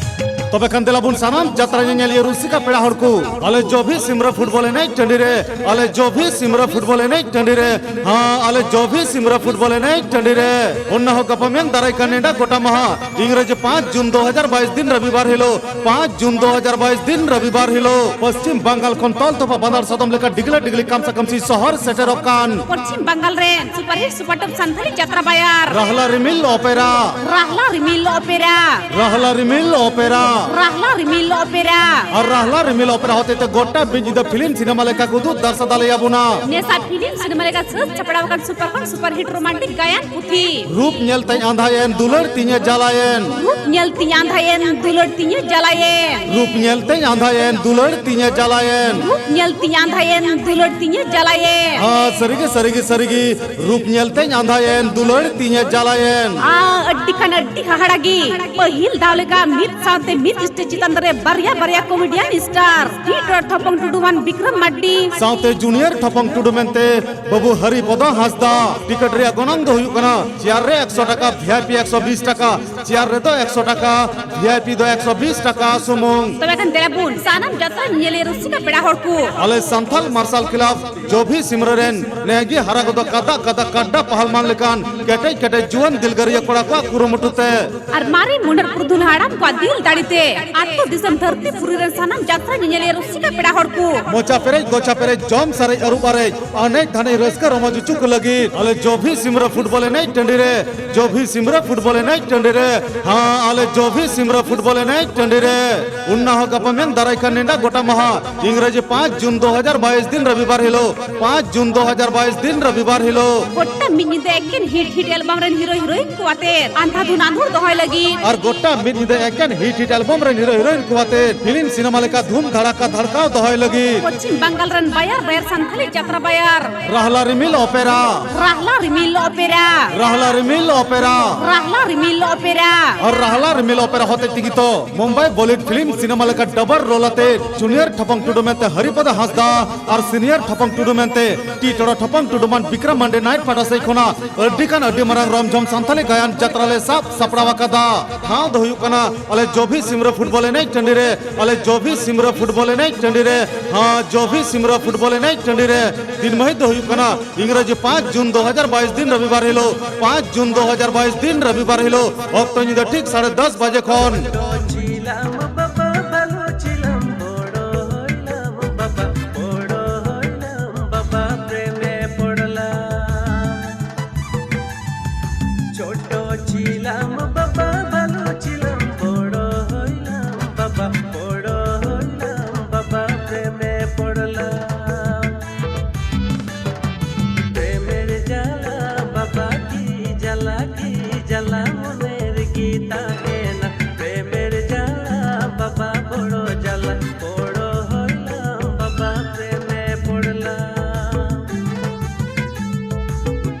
ᱛᱚᱵᱮ ᱠᱷᱟᱱ ᱫᱮᱞᱟ ᱵᱚᱱ ᱥᱟᱱᱟᱢ ᱡᱟᱛᱨᱟ ᱧᱮᱧᱮᱞᱤᱭᱟᱹ ᱨᱩᱥᱤᱠᱟ ᱯᱮᱲᱟ ᱦᱚᱲ ᱠᱚ, ᱟᱞᱮ ᱡᱚᱵᱷᱤ ᱥᱤᱢᱨᱟ ᱯᱷᱩᱴᱵᱚᱞ ᱮᱱᱮᱡ ᱴᱟᱺᱰᱤ ᱨᱮ, ᱟᱞᱮ ᱡᱚᱵᱷᱤ ᱥᱤᱢᱨᱟ ᱯᱷᱩᱴᱵᱚᱞ ᱮᱱᱮᱡ ᱴᱟᱺᱰᱤ ᱨᱮ, ᱦᱮᱸ, ᱟᱞᱮ ᱡᱚᱵᱷᱤ ᱥᱤᱢᱨᱟ ᱯᱷᱩᱴᱵᱚᱞ ᱮᱱᱮᱡ ᱴᱟᱺᱰᱤ ᱨᱮ᱾ ᱚᱱᱟ ᱦᱚᱸ ᱜᱟᱯᱟ ᱢᱮᱭᱟᱝ ᱫᱟᱨᱟᱭ ᱠᱟᱱ ᱱᱮᱰᱟ ᱜᱚᱴᱟ ᱢᱟᱦᱟ, ᱤᱝᱨᱮᱡᱤ ᱯᱟᱸᱪ ᱡᱩᱱ ᱫᱩ ᱦᱟᱡᱟᱨ ᱵᱟᱭᱤᱥ ᱫᱤᱱ ᱨᱚᱵᱤᱵᱟᱨ ᱦᱤᱞᱳᱜ, ᱯᱟᱸᱪ ᱡᱩᱱ ᱫᱩ ᱦᱟᱡᱟᱨ ᱵᱟᱭᱤᱥ ᱫᱤᱱ ᱨᱚᱵᱤᱵᱟᱨ ᱦᱤᱞᱳᱜ᱾ ᱯᱚᱥᱪᱤᱢ ᱵᱟᱝᱜᱟᱞ ᱠᱷᱚᱱ ᱛᱚᱞ ᱛᱚᱯᱟ ᱵᱟᱸᱫᱟᱲ ᱥᱟᱫᱚᱢ ᱞᱮᱠᱟ ᱰᱤᱜᱽᱞᱟᱹ ᱰᱤᱜᱽᱞᱤ ᱠᱟᱢᱥᱟ ᱠᱟᱢᱥᱤ ᱥᱚᱦᱚᱨ ᱥᱮᱴᱮᱨᱚᱜ ᱠᱟᱱ ᱯᱚᱥᱪᱤᱢ ᱵᱟᱝᱜᱟᱞ ᱨᱮᱱ ᱥᱩᱯᱟᱨ ᱦᱤᱴ ᱥᱩᱯᱟᱨ ᱴᱚᱯ ᱥᱟᱱᱛᱟᱲᱤ ᱡᱟᱛᱨᱟ ᱵᱟᱭᱟᱨ᱾ ᱨᱟᱦᱞᱟ ᱨᱤᱢᱤᱞ ᱚᱯᱮᱨᱟ᱾ ᱨᱟᱦᱞᱟ ᱨᱤᱢᱤᱞ ᱚᱯᱮᱨᱟ᱾ ᱨᱟᱦᱞᱟ ᱨᱤᱢᱤᱞ ᱚᱯᱮᱨᱟ᱾ ᱨᱟᱦᱞᱟ ᱨᱤᱢᱤᱞ ᱚᱯᱮᱨᱟ᱾ ᱟᱨ ᱨᱟᱦᱞᱟ ᱨᱤᱢᱤᱞ ᱚᱯᱮᱨᱟ ᱦᱚᱛᱮᱛᱮ ᱜᱚᱴᱟ ᱢᱤᱫ ᱧᱤᱫᱟᱹ ᱯᱷᱤᱞᱢ ᱥᱤᱱᱮᱢᱟ ᱞᱮᱠᱟ ᱠᱚ ᱩᱫᱩᱜ ᱫᱟᱨᱥᱟ ᱫᱟᱲᱮᱭᱟᱵᱚᱱᱟ᱾ ᱱᱮᱥᱟ ᱯᱷᱤᱞᱢ ᱥᱤᱱᱮᱢᱟ ᱞᱮᱠᱟ ᱥᱟᱹᱛ ᱥᱟᱯᱲᱟᱣ ᱟᱠᱟᱱ ᱥᱩᱯᱟᱨ ᱠᱷᱚᱱ ᱥᱩᱯᱟᱨ ᱦᱤᱴ ᱨᱳᱢᱟᱱᱴᱤᱠ ᱜᱟᱭᱟᱱ ᱯᱩᱛᱷᱤ᱾ ᱨᱩᱯ ᱧᱮᱞ ᱛᱮᱧ ᱟᱸᱫᱷᱟᱭᱮᱱ, ᱫᱩᱞᱟᱹᱲ ᱛᱤᱧᱮ ᱡᱟᱞᱟᱭᱮᱱ᱾ ᱨᱩᱯ ᱧᱮᱞ ᱛᱤᱧ ᱟᱸᱫᱷᱟᱭᱮᱱ, ᱫᱩᱞᱟᱹᱲ ᱛᱤᱧᱮ ᱡᱟᱞᱟᱭᱮᱱ᱾ ᱨᱩᱯ ᱧᱮᱞ ᱛᱮᱧ ᱟᱸᱫᱷᱟᱭᱮᱱ, ᱫᱩᱞᱟᱹᱲ ᱛᱤᱧᱮ ᱡᱟᱞᱟᱭᱮᱱ᱾ ᱨᱩᱯ ᱧᱮᱞ ᱛᱤᱧ ᱟᱸᱫᱷᱟᱭᱮᱱ, ᱫᱩᱞᱟᱹᱲ ᱛᱤᱧᱮ ᱡᱟᱞᱟᱭᱮᱱ᱾ ᱦᱮᱸ, ᱥᱟᱹᱨᱤᱜᱮ, ᱥᱟᱹᱨᱤᱜᱮ, ᱥᱟᱹᱨᱤᱜᱮ᱾ ᱨᱩᱯ ᱧᱮᱞ ᱛᱮᱧ ᱟᱸᱫᱷᱟᱭᱮᱱ, ᱫᱩᱞᱟᱹᱲ ᱛᱤᱧᱮ ᱡᱟᱞᱟᱭᱮᱱ᱾ ᱟ, ᱟᱹᱰᱤ ᱠᱷᱟᱱ ᱟᱹᱰᱤ ᱦᱟᱦᱟᱲᱟ ᱜᱮ᱾ ᱯᱟᱹᱦᱤᱞ ᱫᱷᱟᱣ ᱞᱮᱠᱟ ᱢᱤᱫ ᱥᱟᱶᱛᱮ ᱢᱤᱫ ᱥᱴᱮᱡᱽ ᱪᱮᱛᱟᱱ ᱨᱮ ᱵᱟᱨᱭᱟ ᱵᱟᱨᱭᱟ ᱠᱚᱢᱮᱰᱤᱭᱟᱱ ᱥᱴᱟᱨ, ᱦᱤᱴ ᱨᱚᱲ ᱛᱷᱚᱯᱚᱝ ᱴᱩᱰᱩ ᱢᱟᱱ ᱵᱤᱠᱨᱚᱢ ᱢᱟᱨᱰᱤ᱾ ᱥᱟᱶᱛᱮ ᱡᱩᱱᱤᱭᱚᱨ ᱛᱷᱚᱯᱚᱝ ᱴᱩᱰᱩ ᱢᱮᱱᱛᱮ ᱵᱟᱹᱵᱩ ᱦᱟᱨᱤ ᱯᱚᱫᱚ ᱦᱟᱸᱥᱫᱟ᱾ ᱴᱤᱠᱤᱴ ᱨᱮᱭᱟᱜ ᱜᱚᱱᱚᱝ ᱫᱚ ᱦᱩᱭᱩᱜ ᱠᱟᱱᱟ ᱪᱮᱭᱟᱨ ᱨᱮ ᱮᱠᱥᱚ ᱴᱟᱠᱟ, ᱵᱷᱤ ᱟᱭ ᱯᱤ ᱮᱠᱥᱚ ᱵᱤᱥ ᱴᱟᱠᱟ, ᱪᱮᱭᱟᱨ ᱨᱮᱫᱚ ᱮᱠᱥᱚ ᱴᱟᱠᱟ, ᱵᱷᱤ ᱟᱭ ᱯᱤ ᱫᱚ ᱮᱠᱥᱚ ᱵᱤᱥ ᱴᱟᱠᱟ ᱥᱩᱢᱩᱝ᱾ ᱛᱚᱵᱮ ᱠᱷᱟᱱ ᱫᱮᱞᱟ ᱵᱚᱱ ᱥᱟᱱᱟᱢ ᱡᱟᱛᱨᱟ ᱧᱮᱧᱮᱞᱤᱭᱟᱹ ᱨᱩᱥᱤᱠᱟ ᱯᱮᱲᱟ ᱦᱚᱲ ᱠᱚ᱾ ᱟᱞᱮ ᱥᱟᱱᱛᱷᱟᱞ ᱢᱟᱨᱥᱟᱞ ᱠᱞᱟᱵᱽ ᱡᱚᱵᱷᱤ ᱥᱤᱢᱨᱟᱹ ᱨᱮᱱ ᱱᱮᱜᱮ ᱦᱟᱨᱟ ᱜᱚᱫᱚᱜ ᱠᱟᱫᱟ ᱠᱟᱫᱟ ᱠᱟᱰᱰᱟ ᱯᱟᱦᱟᱞᱢᱟᱱ ᱞᱮᱠᱟᱱ ᱠᱮᱴᱮᱡ ᱠᱮᱴᱮᱡ ᱡᱩᱣᱟᱹᱱ ᱫᱤᱞᱜᱟᱹᱨᱤᱭᱟᱹ ᱠᱚᱲᱟ ᱠᱚᱣᱟᱜ ᱠᱩᱨᱩᱢᱩᱴᱩ ᱛᱮ ᱟᱨ ᱢᱟᱨᱮ ᱢᱩᱸᱰᱟᱹᱨ ᱯᱩᱨᱩᱫᱷᱩᱞ ᱦᱟᱲᱟᱢ ᱠᱚᱣᱟᱜ ᱫᱤᱞ ᱫᱟᱲᱮ ᱛᱮ ᱟᱹᱛᱩ ᱫᱤᱥᱚᱢ ᱫᱷᱟᱹᱨᱛᱤ ᱯᱩᱨᱤ ᱨᱮᱱ ᱥᱟᱱᱟᱢ ᱡᱟᱛᱨᱟ ᱧᱮᱧᱮᱞᱤᱭᱟᱹ ᱨᱩᱥᱤᱠᱟ ᱯᱮᱲᱟ ᱦᱚᱲ ᱠᱚ᱾ ᱢᱚᱪᱟ ᱯᱮᱨᱮᱡ, ᱜᱚᱪᱟ ᱯᱮᱨᱮᱡ, ᱡᱚᱢ ᱥᱟᱨᱮᱡ, ᱟᱹᱨᱩᱵ ᱟᱨᱮᱡ, ᱮᱱᱮᱡ ᱫᱷᱟᱱᱮᱡ ᱨᱟᱹᱥᱠᱟᱹ ᱨᱚᱢᱚᱡᱽ ᱦᱚᱪᱚ ᱠᱚ ᱞᱟᱹᱜᱤᱫ ᱟᱞᱮ ᱡᱚᱵᱷᱤ ᱥᱤᱢᱨᱟᱹ ᱯᱷᱩᱴᱵᱚᱞ ᱮᱱᱮᱡ ᱴᱟᱺᱰᱤ ᱨᱮ, ᱡᱚᱵᱷᱤ ᱥᱤᱢᱨᱟᱹ ᱯᱷᱩᱴᱵᱚᱞ ᱮᱱᱮᱡ ᱴᱟᱺᱰᱤ ᱨᱮ, ᱦᱮᱸ, ᱟᱞᱮ ᱡᱚᱵᱷᱤ ᱥᱤᱢᱨᱟᱹ ᱯᱷᱩᱴᱵᱚᱞ ᱮᱱᱮᱡ ᱴᱟᱺᱰᱤ ᱨᱮ᱾ ᱚᱱᱟ ᱦᱚᱸ ᱜᱟᱯᱟ ᱢᱮᱭᱟᱝ ᱫᱟᱨᱟᱭ ᱠᱟᱱ ᱱᱮᱰᱟ ᱜᱚᱴᱟ ᱢᱟᱦᱟ, ᱤᱝᱨᱮᱡᱤ ᱯᱟᱸᱪ ᱡᱩᱱ ᱫᱩ ᱦᱟᱡᱟᱨ ᱵᱟᱭᱤᱥ ᱫᱤᱱ ᱨᱚᱵᱤᱵᱟᱨ ᱦᱤᱞᱳᱜ, ᱯᱟᱸᱪ ᱡᱩᱱ ᱫᱩ ᱦᱟᱡᱟᱨ ᱵᱟᱭᱤᱥ ᱫᱤᱱ ᱨᱚᱵᱤᱵᱟᱨ ᱦᱤᱞᱳᱜ᱾ ᱜᱚᱴᱟ ᱢᱤᱫ ᱧᱤᱫᱟᱹ ᱮᱠᱮᱱ ᱦᱤᱴ ᱦᱤᱴ ᱮᱞᱵᱟᱢ ᱨᱮᱱ ᱦᱤᱨᱳ ᱦᱤᱨᱳᱭᱤᱱ ᱠᱚ ᱟᱛᱮ ᱟᱸᱫᱷᱟᱫᱷᱩᱱ ᱟᱸᱫᱷᱩᱲ ᱫᱚᱦᱚᱭ ᱞᱟᱹᱜᱤᱫ᱾ ᱟᱨ ᱜᱚᱴᱟ ᱢᱤᱫ ᱧᱤᱫᱟᱹ ᱮᱠᱮᱱ ᱦᱤᱴ ᱦᱤᱴ ᱮᱞᱵᱚᱢ ᱨᱮᱱ ᱦᱤᱨᱳ ᱦᱤᱨᱳᱭᱤᱱ ᱠᱚ ᱟᱛᱮ ᱯᱷᱤᱞᱢ ᱥᱤᱱᱮᱢᱟ ᱞᱮᱠᱟ ᱫᱷᱩᱢ ᱫᱷᱟᱲᱟᱠᱟ ᱫᱷᱟᱲᱠᱟᱣ ᱫᱚᱦᱚᱭ ᱞᱟᱹᱜᱤᱫ᱾ ᱯᱚᱪᱷᱤᱢ ᱵᱟᱝᱜᱟᱞ ᱨᱮᱱ ᱵᱟᱭᱟᱨ ᱵᱟᱭᱟᱨ ᱥᱟᱱᱛᱷᱟᱞᱤ ᱡᱟᱛᱨᱟ ᱵᱟᱭᱟᱨ᱾ ᱨᱟᱦᱞᱟ ᱨᱤᱢᱤᱞ ᱚᱯᱮᱨᱟ᱾ ᱨᱟᱦᱞᱟ ᱨᱤᱢᱤᱞ ᱚᱯᱮᱨᱟ᱾ ᱨᱟᱦᱞᱟ ᱨᱤᱢᱤᱞ ᱚᱯᱮᱨᱟ᱾ ᱨᱟᱦᱞᱟ ᱨᱤᱢᱤᱞ ᱚᱯᱮᱨᱟ᱾ ᱟᱨ ᱨᱟᱦᱞᱟ ᱨᱤᱢᱤᱞ ᱚᱯᱮᱨᱟ ᱦᱚᱛᱮᱡ ᱛᱮᱜᱮ ᱛᱚ ᱢᱩᱢᱵᱟᱭ ᱵᱚᱞᱤᱣᱩᱰ ᱯᱷᱤᱞᱢ ᱥᱤᱱᱮᱢᱟ ᱞᱮᱠᱟ ᱰᱟᱵᱚᱞ ᱨᱳᱞ ᱟᱛᱮ ᱡᱩᱱᱤᱭᱚᱨ ᱴᱷᱟᱯᱚᱝ ᱴᱩᱰᱩ ᱢᱮᱱᱛᱮ ᱦᱚᱨᱤᱯᱚᱫᱚ ᱦᱟᱸᱥᱫᱟ ᱟᱨ ᱥᱤᱱᱤᱭᱚᱨ ᱴᱷᱟᱯᱚᱝ ᱴᱩᱰᱩ ᱢᱮᱱᱛᱮ ᱴᱤ ᱴᱚᱲᱚ ᱴᱷᱟᱯᱚᱝ ᱴᱩᱰᱩ ᱢᱟᱱ ᱵᱤᱠᱨᱚᱢ ᱢᱟᱱᱰᱮ ᱱᱟᱭᱤᱴ ᱯᱟᱦᱴᱟ ᱥᱮᱫ ᱠᱷᱚᱱᱟᱜ ᱟᱹᱰᱤ ᱠᱷᱟᱱ ᱟᱹᱰᱤ ᱢᱟᱨᱟᱝ ᱨᱚᱢᱡᱷᱚᱢ ᱥᱟᱱᱛᱟᱞᱤ ᱜᱟᱭᱟᱱ ᱡᱟᱛᱨᱟ ᱞᱮ ᱥᱟᱵ ᱥᱟᱯᱲᱟᱣ ᱟᱠᱟᱫᱟ᱾ ᱴᱷᱟᱶ ᱫᱚ ᱦᱩᱭᱩᱜ ᱠᱟᱱᱟ ᱟᱞᱮ ᱡᱚᱵᱷᱤ ᱥᱤᱢ ᱥᱤᱢᱨᱟᱹ ᱯᱷᱩᱴᱵᱚᱞ ᱮᱱᱮᱡ ᱴᱟᱺᱰᱤ ᱨᱮ, ᱟᱞᱮ ᱡᱚᱵᱷᱤ ᱥᱤᱢᱨᱟᱹ ᱯᱷᱩᱴᱵᱚᱞ ᱮᱱᱮᱡ ᱴᱟᱺᱰᱤ ᱨᱮ, ᱦᱮᱸ, ᱡᱚᱵᱷᱤ ᱥᱤᱢᱨᱟᱹ ᱯᱷᱩᱴᱵᱚᱞ ᱮᱱᱮᱡ ᱴᱟᱺᱰᱤ ᱨᱮ ᱫᱤᱱ ᱢᱟᱹᱦᱤᱛ ᱫᱚ ᱦᱩᱭᱩᱜ ᱠᱟᱱᱟ ᱤᱝᱨᱮᱡᱤ ᱯᱟᱸᱪ ᱡᱩᱱ ᱫᱩ ᱦᱟᱡᱟᱨ ᱵᱟᱭᱤᱥ ᱫᱤᱱ ᱨᱚᱵᱤᱵᱟᱨ ᱦᱤᱞᱳᱜ, ᱯᱟᱸᱪ ᱡᱩᱱ ᱫᱩ ᱦᱟᱡᱟᱨ ᱵᱟᱭᱤᱥ ᱫᱤᱱ ᱨᱚᱵᱤᱵᱟᱨ ᱦᱤᱞᱳᱜ, ᱚᱠᱛᱚ ᱧᱤᱫᱟᱹ ᱴᱷᱤᱠ ᱥᱟᱲᱮ ᱫᱚᱥ ᱵᱟᱡᱮ ᱠᱷᱚᱱ᱾ ᱪᱷᱳᱴᱳ ᱪᱷᱤᱞᱟᱢ ᱵᱟᱵᱟ, ᱵᱷᱟᱞᱩ ᱪᱷᱤᱞᱟᱢ, ᱵᱚᱲᱚ ᱦᱩᱭᱱᱟᱢ ᱵᱟᱵᱟ, ᱵᱚᱲᱚ ᱦᱩᱭᱱᱟᱢ ᱵᱟᱵᱟ, ᱯᱨᱮᱢᱮ ᱯᱚᱲᱞᱟᱢ᱾ ᱯᱨᱮᱢᱮᱨ ᱡᱟᱞᱟ ᱵᱟᱵᱟ, ᱠᱤ ᱡᱟᱞᱟ, ᱠᱤ ᱡᱟᱞᱟ ᱢᱚᱱᱮ ᱨᱮᱜᱮ ᱛᱟᱦᱮᱱᱟ᱾ ᱯᱨᱮᱢᱮᱨ ᱡᱟᱞᱟ ᱵᱟᱵᱟ, ᱵᱚᱲᱚ ᱡᱟᱞᱟ, ᱵᱚᱲᱚ ᱦᱩᱭᱱᱟᱢ ᱵᱟᱵᱟ, ᱯᱨᱮᱢᱮ ᱯᱚᱲᱞᱟᱢ᱾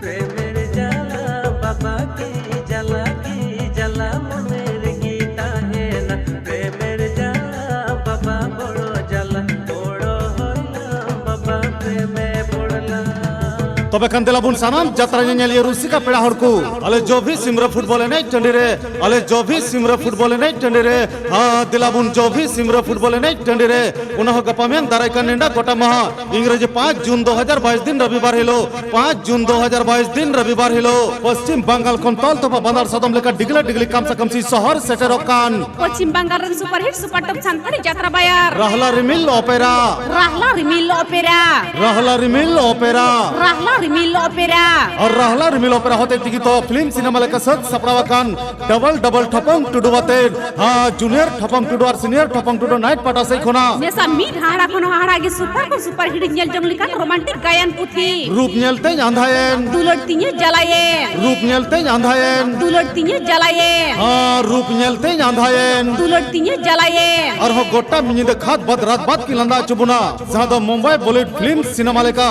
ᱯᱨᱮᱢᱮᱨ ᱡᱟᱞᱟ ᱵᱟᱵᱟ, ᱠᱤ ᱡᱟᱞᱟ, ᱠᱤ ᱡᱟᱞᱟ ᱢᱚᱱᱮ ᱨᱮᱜᱮ ᱛᱟᱦᱮᱱᱟ᱾ ᱯᱨᱮᱢᱮᱨ ᱡᱟᱞᱟ ᱵᱟᱵᱟ, ᱵᱚᱲᱚ ᱡᱟᱞᱟ, ᱵᱚᱲᱚ ᱦᱚᱭᱞᱟᱢ ᱵᱟᱵᱟ, ᱯᱨᱮᱢᱮ ᱯᱚᱲᱞᱟᱢ᱾ ᱛᱚᱵᱮ ᱠᱷᱟᱱ ᱫᱮᱞᱟ ᱵᱚᱱ ᱥᱟᱱᱟᱢ ᱡᱟᱛᱨᱟ ᱧᱮᱧᱮᱞᱤᱭᱟᱹ ᱨᱩᱥᱤᱠᱟ ᱯᱮᱲᱟ ᱦᱚᱲ ᱠᱚ, ᱟᱞᱮ ᱡᱚᱵᱷᱤ ᱥᱤᱢᱨᱟᱹ ᱯᱷᱩᱴᱵᱚᱞ ᱮᱱᱮᱡ ᱴᱟᱺᱰᱤ ᱨᱮ, ᱟᱞᱮ ᱡᱚᱵᱷᱤ ᱥᱤᱢᱨᱟᱹ ᱯᱷᱩᱴᱵᱚᱞ ᱮᱱᱮᱡ ᱴᱟᱺᱰᱤ ᱨᱮ, ᱦᱮᱸ, ᱫᱮᱞᱟ ᱵᱚᱱ ᱡᱚᱵᱷᱤ ᱥᱤᱢᱨᱟᱹ ᱯᱷᱩᱴᱵᱚᱞ ᱮᱱᱮᱡ ᱴᱟᱺᱰᱤ ᱨᱮ, ᱚᱱᱟ ᱦᱚᱸ ᱜᱟᱯᱟ ᱢᱮᱭᱟᱝ ᱫᱟᱨᱟᱭ ᱠᱟᱱ ᱱᱮᱰᱟ ᱜᱚᱴᱟ ᱢᱟᱦᱟ, ᱤᱝᱨᱮᱡᱤ ᱯᱟᱸᱪ ᱡᱩᱱ ᱫᱩ ᱦᱟᱡᱟᱨ ᱵᱟᱭᱤᱥ ᱫᱤᱱ ᱨᱚᱵᱤᱵᱟᱨ ᱦᱤᱞᱳᱜ, ᱯᱟᱸᱪ ᱡᱩᱱ ᱫᱩ ᱦᱟᱡᱟᱨ ᱵᱟᱭᱤᱥ ᱫᱤᱱ ᱨᱚᱵᱤᱵᱟᱨ ᱦᱤᱞᱳᱜ ᱯᱚᱥᱪᱤᱢ ᱵᱟᱝᱜᱟᱞ ᱠᱷᱚᱱ ᱛᱚᱞ ᱛᱚᱯᱟ ᱵᱟᱸᱫᱟᱲ ᱥᱟᱫᱚᱢ ᱞᱮᱠᱟ ᱰᱤᱜᱽᱞᱟᱹ ᱰᱤᱜᱽᱞᱤ ᱠᱟᱢᱥᱟ ᱠᱟᱢᱥᱤ ᱥᱚᱦᱚᱨ ᱥᱮᱴᱮᱨᱚᱜ ᱠᱟᱱ᱾ ᱯᱚᱪᱷᱤᱢ ᱵᱟᱝᱜᱟᱞ ᱨᱮᱱ ᱥᱩᱯᱟᱨᱦᱤᱴ ᱥᱩᱯᱟᱨ ᱴᱚᱯ ᱥᱟᱱᱛᱟᱲᱤ ᱡᱟᱛᱨᱟ ᱵᱟᱭᱟᱨ᱾ ᱨᱟᱦᱞᱟ ᱨᱤᱢᱤᱞ ᱚᱯᱮᱨᱟ᱾ ᱨᱟᱦᱞᱟ ᱨᱤᱢᱤᱞ ᱚᱯᱮᱨᱟ᱾ ᱨᱟᱦᱞᱟ ᱨᱤᱢᱤᱞ ᱚᱯᱮᱨᱟ᱾ ᱨᱟᱦᱞᱟ ᱨᱤᱢᱤᱞ ᱚᱯᱮᱨᱟ᱾ ᱟᱨ ᱨᱟᱦᱞᱟ ᱨᱤᱢᱤᱞ ᱚᱯᱮᱨᱟ ᱦᱚᱛᱮᱡ ᱛᱮᱜᱮ ᱛᱚ ᱯᱷᱤᱞᱢ ᱥᱤᱱᱮᱢᱟ ᱞᱮᱠᱟ ᱥᱟᱹᱛ ᱥᱟᱯᱲᱟᱣ ᱟᱠᱟᱱ ᱰᱚᱵᱚᱞ ᱰᱚᱵᱚᱞ ᱴᱷᱟᱯᱚᱝ ᱴᱩᱰᱩ ᱟᱛᱮ, ᱦᱮᱸ, ᱡᱩᱱᱤᱭᱟᱨ ᱴᱷᱟᱯᱚᱝ ᱴᱩᱰᱩ ᱟᱨ ᱥᱤᱱᱤᱭᱟᱨ ᱴᱷᱟᱯᱚᱝ ᱴᱩᱰᱩ ᱱᱟᱭᱤᱴ ᱯᱟᱦᱴᱟ ᱥᱮᱫ ᱠᱷᱚᱱᱟᱜ᱾ ᱢᱮᱥᱟ ᱢᱤᱫ ᱦᱟᱦᱟᱲᱟ ᱠᱷᱚᱱ ᱦᱚᱸ ᱦᱟᱦᱟᱲᱟ ᱜᱮ ᱥᱩᱯᱟᱨ ᱠᱷᱚᱱ ᱥᱩᱯᱟᱨ ᱦᱤᱴ ᱧᱮᱞ ᱡᱚᱝ ᱞᱮᱠᱟᱱ ᱨᱳᱢᱟᱱᱴᱤᱠ ᱜᱟᱭᱟᱱ ᱯᱩᱛᱷᱤ᱾ ᱨᱩᱯ ᱧᱮᱞ ᱛᱮᱧ ᱟᱸᱫᱷᱟᱭᱮᱱ᱾ ᱫᱩᱞᱟᱹᱲ ᱛᱤᱧᱮ ᱡᱟᱞᱟᱭᱮᱱ᱾ ᱨᱩᱯ ᱧᱮᱞ ᱛᱮᱧ ᱟᱸᱫᱷᱟᱭᱮᱱ᱾ ᱫᱩᱞᱟᱹᱲ ᱛᱤᱧᱮ ᱡᱟᱞᱟᱭᱮᱱ᱾ ᱦᱮᱸ, ᱨᱩᱯ ᱧᱮᱞ ᱛᱮᱧ ᱟᱸᱫᱷᱟᱭᱮᱱ᱾ ᱫᱩᱞᱟᱹᱲ ᱛᱤᱧᱮ ᱡᱟᱞᱟᱭᱮᱱ᱾ ᱟᱨᱦᱚᱸ ᱜᱚᱴᱟ ᱢᱤᱫ ᱧᱤᱫᱟᱹ ᱠᱷᱟᱫ ᱵᱟᱫ ᱨᱟᱛ ᱵᱟᱫ ᱠᱤᱱ ᱞᱟᱸᱫᱟ ᱦᱚᱪᱚ ᱵᱚᱱᱟ, ᱡᱟᱦᱟᱸ ᱫᱚ ᱢᱩᱢᱵᱟᱭ ᱵᱚᱞᱤᱣᱩᱰ ᱯᱷᱤᱞᱢ ᱥᱤᱱᱮᱢᱟ ᱞᱮᱠᱟ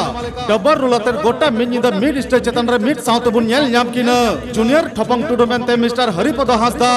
ᱰᱟᱵᱚᱞ ᱨᱳᱞ ᱟᱛᱮ ᱜᱚᱴᱟ ᱢᱤᱫ ᱧᱤᱫᱟᱹ ᱢᱤᱫ ᱥᱴᱮᱡᱽ ᱪᱮᱛᱟᱱ ᱨᱮ ᱢᱤᱫ ᱥᱟᱶ ᱛᱮᱵᱚᱱ ᱧᱮᱞ ᱧᱟᱢ ᱠᱤᱱᱟ᱾ ᱡᱩᱱᱤᱭᱟᱨ ᱴᱷᱚᱯᱚᱝ ᱴᱩᱰᱩ ᱢᱮᱱᱛᱮ ᱢᱤᱥᱴᱟᱨ ᱦᱚᱨᱤᱯᱚᱫᱚ ᱦᱟᱸᱥᱫᱟ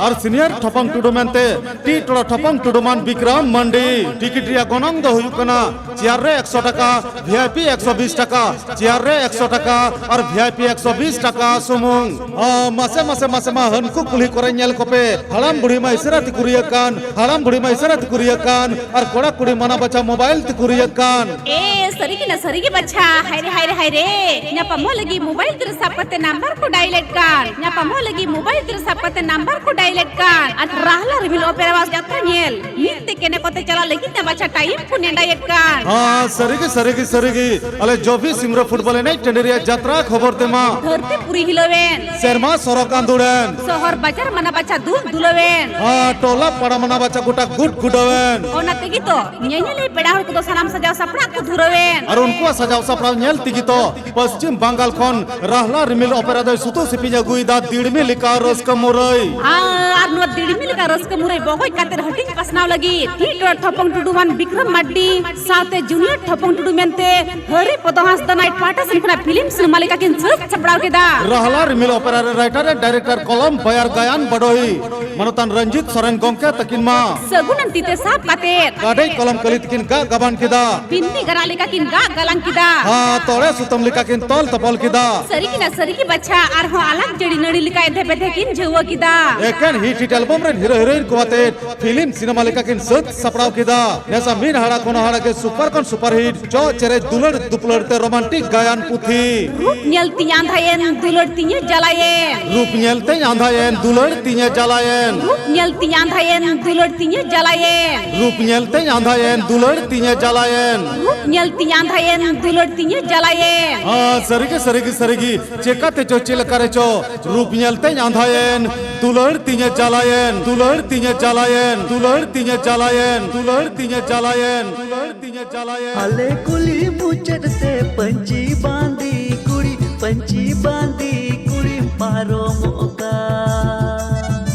ᱟᱨ ᱥᱤᱱᱤᱭᱟᱨ ᱴᱷᱚᱯᱚᱝ ᱴᱩᱰᱩ ᱢᱮᱱᱛᱮ ᱴᱤ ᱴᱚᱲᱟ ᱴᱷᱚᱯᱚᱝ ᱴᱩᱰᱩ ᱢᱟᱱ ᱵᱤᱠᱨᱚᱢ ᱢᱟᱱᱰᱤ᱾ ᱴᱤᱠᱤᱴ ᱨᱮᱭᱟᱜ ᱜᱚᱱᱚᱝ ᱫᱚ ᱦᱩᱭᱩᱜ ᱠᱟᱱᱟ ᱪᱮᱭᱟᱨ ᱨᱮ ᱮᱠᱥᱚ ᱴᱟᱠᱟ, ᱵᱷᱤ ᱟᱭ ᱯᱤ ᱮᱠᱥᱚ ᱵᱤᱥ ᱴᱟᱠᱟ, ᱪᱮᱭᱟᱨ ᱨᱮ ᱮᱠᱥᱚ ᱴᱟᱠᱟ ᱟᱨ ᱵᱷᱤ ᱟᱭ ᱯᱤ ᱮᱠᱥᱚ ᱵᱤᱥ ᱴᱟᱠᱟ ᱥᱩᱢᱩᱝ᱾ ᱦᱚᱸ, ᱢᱟᱥᱮ, ᱢᱟᱥᱮ, ᱢᱟᱥᱮ ᱢᱟ ᱦᱟᱹᱱᱠᱩ ᱠᱩᱞᱦᱤ ᱠᱚᱨᱮ ᱧᱮᱞ ᱠᱚᱯᱮ, ᱦᱟᱲᱟᱢ ᱵᱩᱲᱦᱤ ᱢᱟ ᱤᱥᱟᱹᱨᱟ ᱛᱮᱠᱚ ᱨᱤᱭᱟᱹᱜ ᱠᱟᱱ, ᱦᱟᱲᱟᱢ ᱵᱩᱲᱦᱤ ᱢᱟ ᱤᱥᱟᱹᱨᱟ ᱛᱮᱠᱚ ᱨᱤᱭᱟᱹᱜ ᱠᱟᱱ, ᱟᱨ ᱠᱚᱲᱟ ᱠᱩᱲᱤ ᱢᱟᱱᱟ ᱵᱟᱪᱷᱟ ᱢᱳᱵᱟᱭᱤᱞ ᱛᱮᱠᱚ ᱨᱤᱭᱟᱹᱜ ᱠᱟᱱ᱾ ᱮ, ᱥᱟᱹᱨᱤ ᱜᱮ ᱱᱟ, ᱥᱟᱹᱨᱤ ᱜᱮ ᱵᱟᱪᱷᱟ᱾ ᱦᱟᱭ ᱨᱮ, ᱦᱟᱭ ᱨᱮ, ᱦᱟᱭ ᱨᱮ᱾ ᱧᱟᱯᱟᱢᱚᱜ ᱞᱟᱹᱜᱤᱫ ᱢᱳᱵᱟᱭᱤᱞ ᱛᱤᱨᱮ ᱥᱟᱵ ᱠᱟᱛᱮ ᱱᱟᱢᱵᱟᱨ ᱠᱚ ᱰᱟᱭᱞᱮᱴ ᱠᱟᱱ᱾ ᱧᱟᱯᱟᱢᱚᱜ ᱞᱟᱹᱜᱤᱫ ᱢᱳᱵᱟᱭᱤᱞ ᱛᱤᱨᱮ ᱥᱟᱵ ᱠᱟᱛᱮ ᱱᱟᱢᱵᱟᱨ ᱠᱚ ᱰᱟᱭᱞᱮᱴ ᱠᱟᱱ᱾ ᱟᱨ ᱨᱟᱦᱞᱟ ᱨᱤᱢᱤᱞ ᱚᱯᱮᱨᱟ ᱵᱟᱥ ᱡᱟᱛᱨᱟ ᱧᱮᱞ᱾ ᱢᱤᱫ ᱛᱮ ᱠᱮᱱᱮ ᱠᱚᱛᱮ ᱪᱟᱞᱟᱜ ᱞᱟᱹᱜᱤᱫ ᱱᱟ ᱵᱟᱪᱷᱟ ᱴᱟᱭᱤᱢ ᱠᱚ ᱱᱮᱰᱟᱭᱮᱫ ᱠᱟᱱ᱾ ᱦᱟᱸ, ᱥᱟᱹᱨᱤ ᱜᱮ, ᱥᱟᱹᱨᱤ ᱜᱮ, ᱥᱟᱹᱨᱤ ᱜᱮ᱾ ᱟᱞᱮ ᱡᱚᱵᱤ ᱥᱤᱢᱨᱟᱹ ᱯᱷᱩᱴᱵᱚᱞ ᱮᱱᱮᱡ ᱴᱟᱺᱰᱤ ᱨᱮᱭᱟᱜ ᱡᱟᱛᱨᱟ ᱠᱷᱚᱵᱚᱨ ᱛᱮᱢᱟ᱾ ᱫᱷᱟᱹᱨᱛᱤ ᱯᱩᱨᱤ ᱦᱤᱞᱟᱹᱣᱮᱱ᱾ ᱥᱮᱨᱢᱟ ᱥᱚᱨᱚᱜ ᱟᱸᱫᱳᱲᱮᱱ᱾ ᱥᱚᱦᱚᱨ ᱵᱟᱡᱟᱨ ᱢᱟᱱᱟ ᱵᱟᱪᱷᱟ ᱫᱩᱞ ᱫᱩᱞᱟᱹᱣᱮᱱ᱾ ᱦᱟᱸ, ᱴᱚᱞᱟ ᱯᱟᱲᱟ ᱢᱟᱱᱟ ᱵᱟᱪᱷᱟ ᱜᱚᱴᱟ ᱜᱩᱰ ᱜᱩᱰᱟᱹᱣᱮᱱ᱾ ᱚᱱᱟ ᱛᱮᱜᱮ ᱛᱚ ᱧᱮᱧᱮᱞᱤᱭᱟᱹ ᱯᱮᱲᱟ ᱦᱚᱲ ᱠᱚᱫᱚ ᱥᱟᱱᱟᱢ ᱥᱟᱡᱟᱣ ᱥᱟᱯᱲᱟᱣ ᱠᱚ ᱫᱷᱩᱨᱟᱹᱣᱮᱱ᱾ ᱟᱨ ᱩᱱᱠᱩᱣᱟᱜ ᱥᱟᱡᱟᱣ ᱥᱟᱯᱲᱟᱣ ᱧᱮᱞ ᱛᱮᱜᱮ ᱛᱚ ᱯᱚᱥᱪᱤᱢ ᱵᱟᱝᱜᱟᱞ ᱠᱷᱚᱱ ᱨᱟᱦᱞᱟ ᱨᱤᱢᱤᱞ ᱚᱯᱮᱨᱟ ᱫᱚᱭ ᱥᱩᱛᱩ ᱥᱤᱯᱤᱧ ᱟᱹᱜᱩᱭᱮᱫᱟ ᱫᱤᱲᱢᱤ ᱞᱮᱠᱟ ᱨᱟᱹᱥᱠᱟᱹ ᱢᱩᱨᱟᱹᱭ᱾ ᱟᱨ ᱱᱚᱣᱟ ᱫᱤᱲᱢᱤ ᱞᱮᱠᱟ ᱨᱟᱹᱥᱠᱟᱹ ᱢᱩᱨᱟᱹᱭ ᱵᱚᱜᱚᱡ ᱠᱟᱛᱮ ᱦᱟᱹᱴᱤᱧ ᱯᱟᱥᱱᱟᱣ ᱞᱟᱹᱜᱤᱫ ᱢᱤᱫ ᱴᱚᱲᱟ ᱴᱷᱚᱯᱚᱝ ᱴᱩᱰᱩ ᱢᱟᱱ ᱵᱤᱠᱨᱚᱢ ᱢᱟᱨᱰᱤ ᱥᱟᱶᱛᱮ ᱡᱩᱱᱤᱭᱟᱨ ᱴᱷᱚᱯᱚᱝ ᱴᱩᱰᱩ ᱢᱮᱱᱛᱮ ᱦᱟᱹᱨᱤ ᱯᱚᱫᱚ ᱦᱟᱸᱥᱫᱟ ᱱᱟᱭᱤᱴ ᱯᱟᱦᱴᱟ ᱥᱮᱱ ᱠᱷᱚᱱᱟᱜ ᱯᱷᱤᱞᱢ ᱥᱤᱱᱮᱢᱟ ᱞᱮᱠᱟ ᱠᱤᱱ ᱥᱟᱹᱛ ᱥᱟᱯᱲᱟᱣ ᱠᱮᱫᱟ᱾ ᱨᱟᱦᱞᱟ ᱨᱤᱢᱤᱞ ᱚᱯᱮᱨᱟ ᱨᱮ ᱨᱟᱭᱴᱟᱨ ᱨᱮ ᱰᱟᱭᱨᱮᱠᱴᱚᱨ ᱠᱚᱞᱚᱢ ᱵᱟᱭᱟᱨ ᱜᱟᱭᱟᱱ ᱵᱟᱰᱚᱦᱤ ᱢᱟᱱᱚᱛᱟᱱ ᱨᱚᱧᱡᱤᱛ ᱥᱚᱨᱮᱱ ᱜᱚᱢᱠᱮ ᱛᱟᱹᱠᱤᱱ ᱢᱟ ᱥᱟᱹᱜᱩᱱ ᱟᱱ ᱛᱤ ᱛᱮ ᱥᱟᱵ ᱠᱟᱛᱮ ᱠᱟᱰᱮᱡ ᱠᱚᱞᱚᱢ ᱠᱟᱹᱞᱤ ᱛᱟᱹᱠᱤᱱ ᱜᱟᱜ ᱜᱟᱵᱟᱱ ᱠᱮᱫᱟ᱾ ᱵᱤᱱᱫᱤ ᱜᱟᱱᱟᱜ ᱞᱮᱠᱟ ᱠᱤᱱ ᱜᱟᱜ ᱜᱟᱞᱟᱝ ᱠᱮᱫᱟ᱾ ᱦᱟᱸ, ᱛᱚᱲᱮ ᱥᱩᱛᱟᱹᱢ ᱞᱮᱠᱟ ᱠᱤᱱ ᱛᱚᱞ ᱛᱚᱯᱚᱞ ᱠᱮᱫᱟ᱾ ᱥᱟᱹᱨᱤ ᱠᱤᱱᱟ ᱥᱟᱹᱨᱤ ᱜᱮ ᱵᱟᱪᱷᱟ, ᱟᱨᱦᱚᱸ ᱟᱞᱟᱜ ᱡᱟᱹᱲᱤ ᱱᱟᱹᱲᱤ ᱞᱮᱠᱟ ᱮᱫᱷᱮ ᱵᱮᱫᱷᱮ ᱠᱤᱱ ᱡᱷᱟᱹᱣᱟᱹ ᱠᱮᱫᱟ᱾ ᱮᱠᱮᱱ ᱦᱤᱴ ᱦᱤᱴ ᱮᱞᱵᱚᱢ ᱨᱮᱱ ᱦᱤᱨᱳ ᱦᱤᱨᱳᱭᱤᱱ ᱠᱚ ᱟᱛᱮ ᱯᱷᱤᱞᱢ ᱥᱤᱱᱮᱢᱟ ᱞᱮᱠᱟ ᱠᱤᱱ ᱥᱟᱹᱛ ᱥᱟᱯᱲᱟᱣ ᱠᱮᱫᱟ᱾ ᱱᱮᱥᱟ ᱢᱤᱫ ᱦᱟᱲᱟ ᱠᱷᱚᱱ ᱦᱟᱲᱟ ᱜᱮ ᱥᱩᱯᱟᱨ ᱠᱷᱚᱱ ᱥᱩᱯᱟᱨ ᱦᱤᱴ ᱪᱚᱜ ᱪᱮᱨᱮᱡ ᱫᱩᱞᱟᱹᱲ ᱫᱩᱯᱞᱟᱹᱲ ᱛᱮ ᱨᱳᱢᱟᱱᱴᱤᱠ ᱜᱟᱭᱟᱱ ᱯᱩᱛᱷᱤ᱾ ᱨᱩᱯ ᱧᱮᱞ ᱛᱤᱧ ᱟᱸᱫᱷᱟᱭᱮᱱ, ᱫᱩᱞᱟᱹᱲ ᱛᱤᱧᱮ ᱡᱟᱞᱟᱭᱮᱱ᱾ ᱨᱩᱯ ᱧᱮᱞ ᱛᱮᱧ ᱟᱸᱫᱷᱟᱭᱮᱱ, ᱫᱩᱞᱟᱹᱲ ᱛᱤᱧᱮ ᱡᱟᱞᱟᱭᱮᱱ᱾ ᱨᱩᱯ ᱧᱮᱞ ᱛᱤᱧ ᱟᱸᱫᱷᱟᱭᱮᱱ, ᱫᱩᱞᱟᱹᱲ ᱛᱤᱧᱮ ᱡᱟᱞᱟᱭᱮᱱ᱾ ᱨᱩᱯ ᱧᱮᱞ ᱛᱮᱧ ᱟᱸᱫᱷᱟᱭᱮᱱ, ᱫᱩᱞᱟᱹᱲ ᱛᱤᱧᱮ ᱡᱟᱞᱟᱭᱮᱱ᱾ ᱨᱩᱯ ᱧᱮᱞ ᱛᱤᱧ ᱟᱸᱫᱷᱟᱭᱮᱱ, ᱫᱩᱞᱟᱹᱲ ᱛᱤᱧᱮ ᱡᱟᱞᱟᱭᱮᱱ᱾ ᱦᱟᱸ, ᱥᱟᱹᱨᱤᱜᱮ, ᱥᱟᱹᱨᱤᱜᱮ, ᱥᱟᱹᱨᱤᱜᱮ᱾ ᱪᱮᱠᱟᱛᱮ ᱪᱚ, ᱪᱮᱫ ᱞᱮᱠᱟ ᱨᱮᱪᱚ, ᱨᱩᱯ ᱧᱮᱞ ᱛᱮᱧ ᱟᱸᱫᱷᱟᱭᱮᱱ, ᱫᱩᱞᱟᱹᱲ ᱛᱤᱧᱮ ᱡᱟᱞᱟᱭᱮᱱ, ᱫᱩᱞᱟᱹᱲ ᱛᱤᱧᱮ ᱡᱟᱞᱟᱭᱮᱱ, ᱫᱩᱞᱟᱹᱲ ᱛᱤᱧᱮ ᱡᱟᱞᱟᱭᱮᱱ, ᱫᱩᱞᱟᱹᱲ ᱛᱤᱧᱮ ᱡᱟᱞᱟᱭᱮᱱ, ᱫᱩᱞᱟᱹᱲ ᱛᱤᱧᱮ ᱡᱟᱞᱟᱭᱮᱱ᱾ ᱟᱞᱮ ᱠᱩᱞᱦᱤ ᱢᱩᱪᱟᱹᱫ ᱛᱮ ᱯᱟᱹᱧᱪᱤ ᱵᱟᱸᱫᱤ ᱠᱩᱲᱤ, ᱯᱟᱹᱧᱪᱤ ᱵᱟᱸᱫᱤ ᱠᱩᱲᱤᱢ ᱯᱟᱨᱚᱢᱚᱜ ᱠᱟᱱ᱾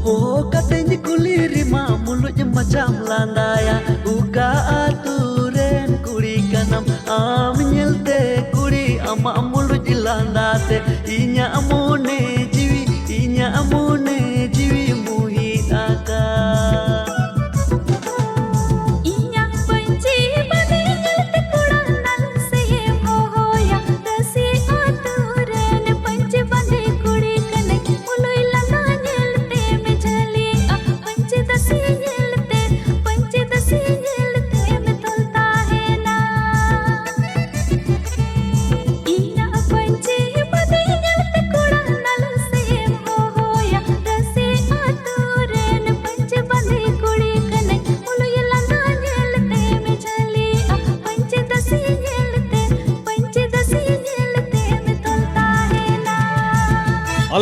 ᱦᱚᱦᱚ ᱠᱟᱛᱮᱧ ᱠᱩᱞᱤ ᱨᱮᱢᱟ ᱢᱩᱞᱩᱡ ᱢᱟᱪᱷᱟᱢ ᱞᱟᱸᱫᱟᱭᱟ, ᱚᱠᱟ ᱟᱹᱛᱩ ᱨᱮᱱ ᱠᱩᱲᱤ ᱠᱟᱱᱟᱢ ᱟᱢ ᱧᱮᱞ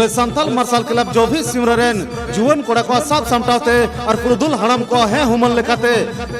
ᱥᱟᱱᱛᱟᱞ ᱢᱟᱨᱥᱟᱞ ᱠᱞᱟᱵᱽ ᱡᱚᱵᱷᱤ ᱥᱤᱢᱨᱟᱹ ᱨᱮᱱ ᱡᱩᱣᱟᱹᱱ ᱠᱚᱲᱟ ᱠᱚᱣᱟᱜ ᱥᱟᱵ ᱥᱟᱢᱴᱟᱣ ᱛᱮ ᱟᱨ ᱯᱩᱨᱩᱫᱷᱩᱞ ᱦᱟᱲᱟᱢ ᱠᱚᱣᱟᱜ ᱦᱮᱸ ᱦᱩᱢᱟᱹᱱ ᱞᱮᱠᱟᱛᱮ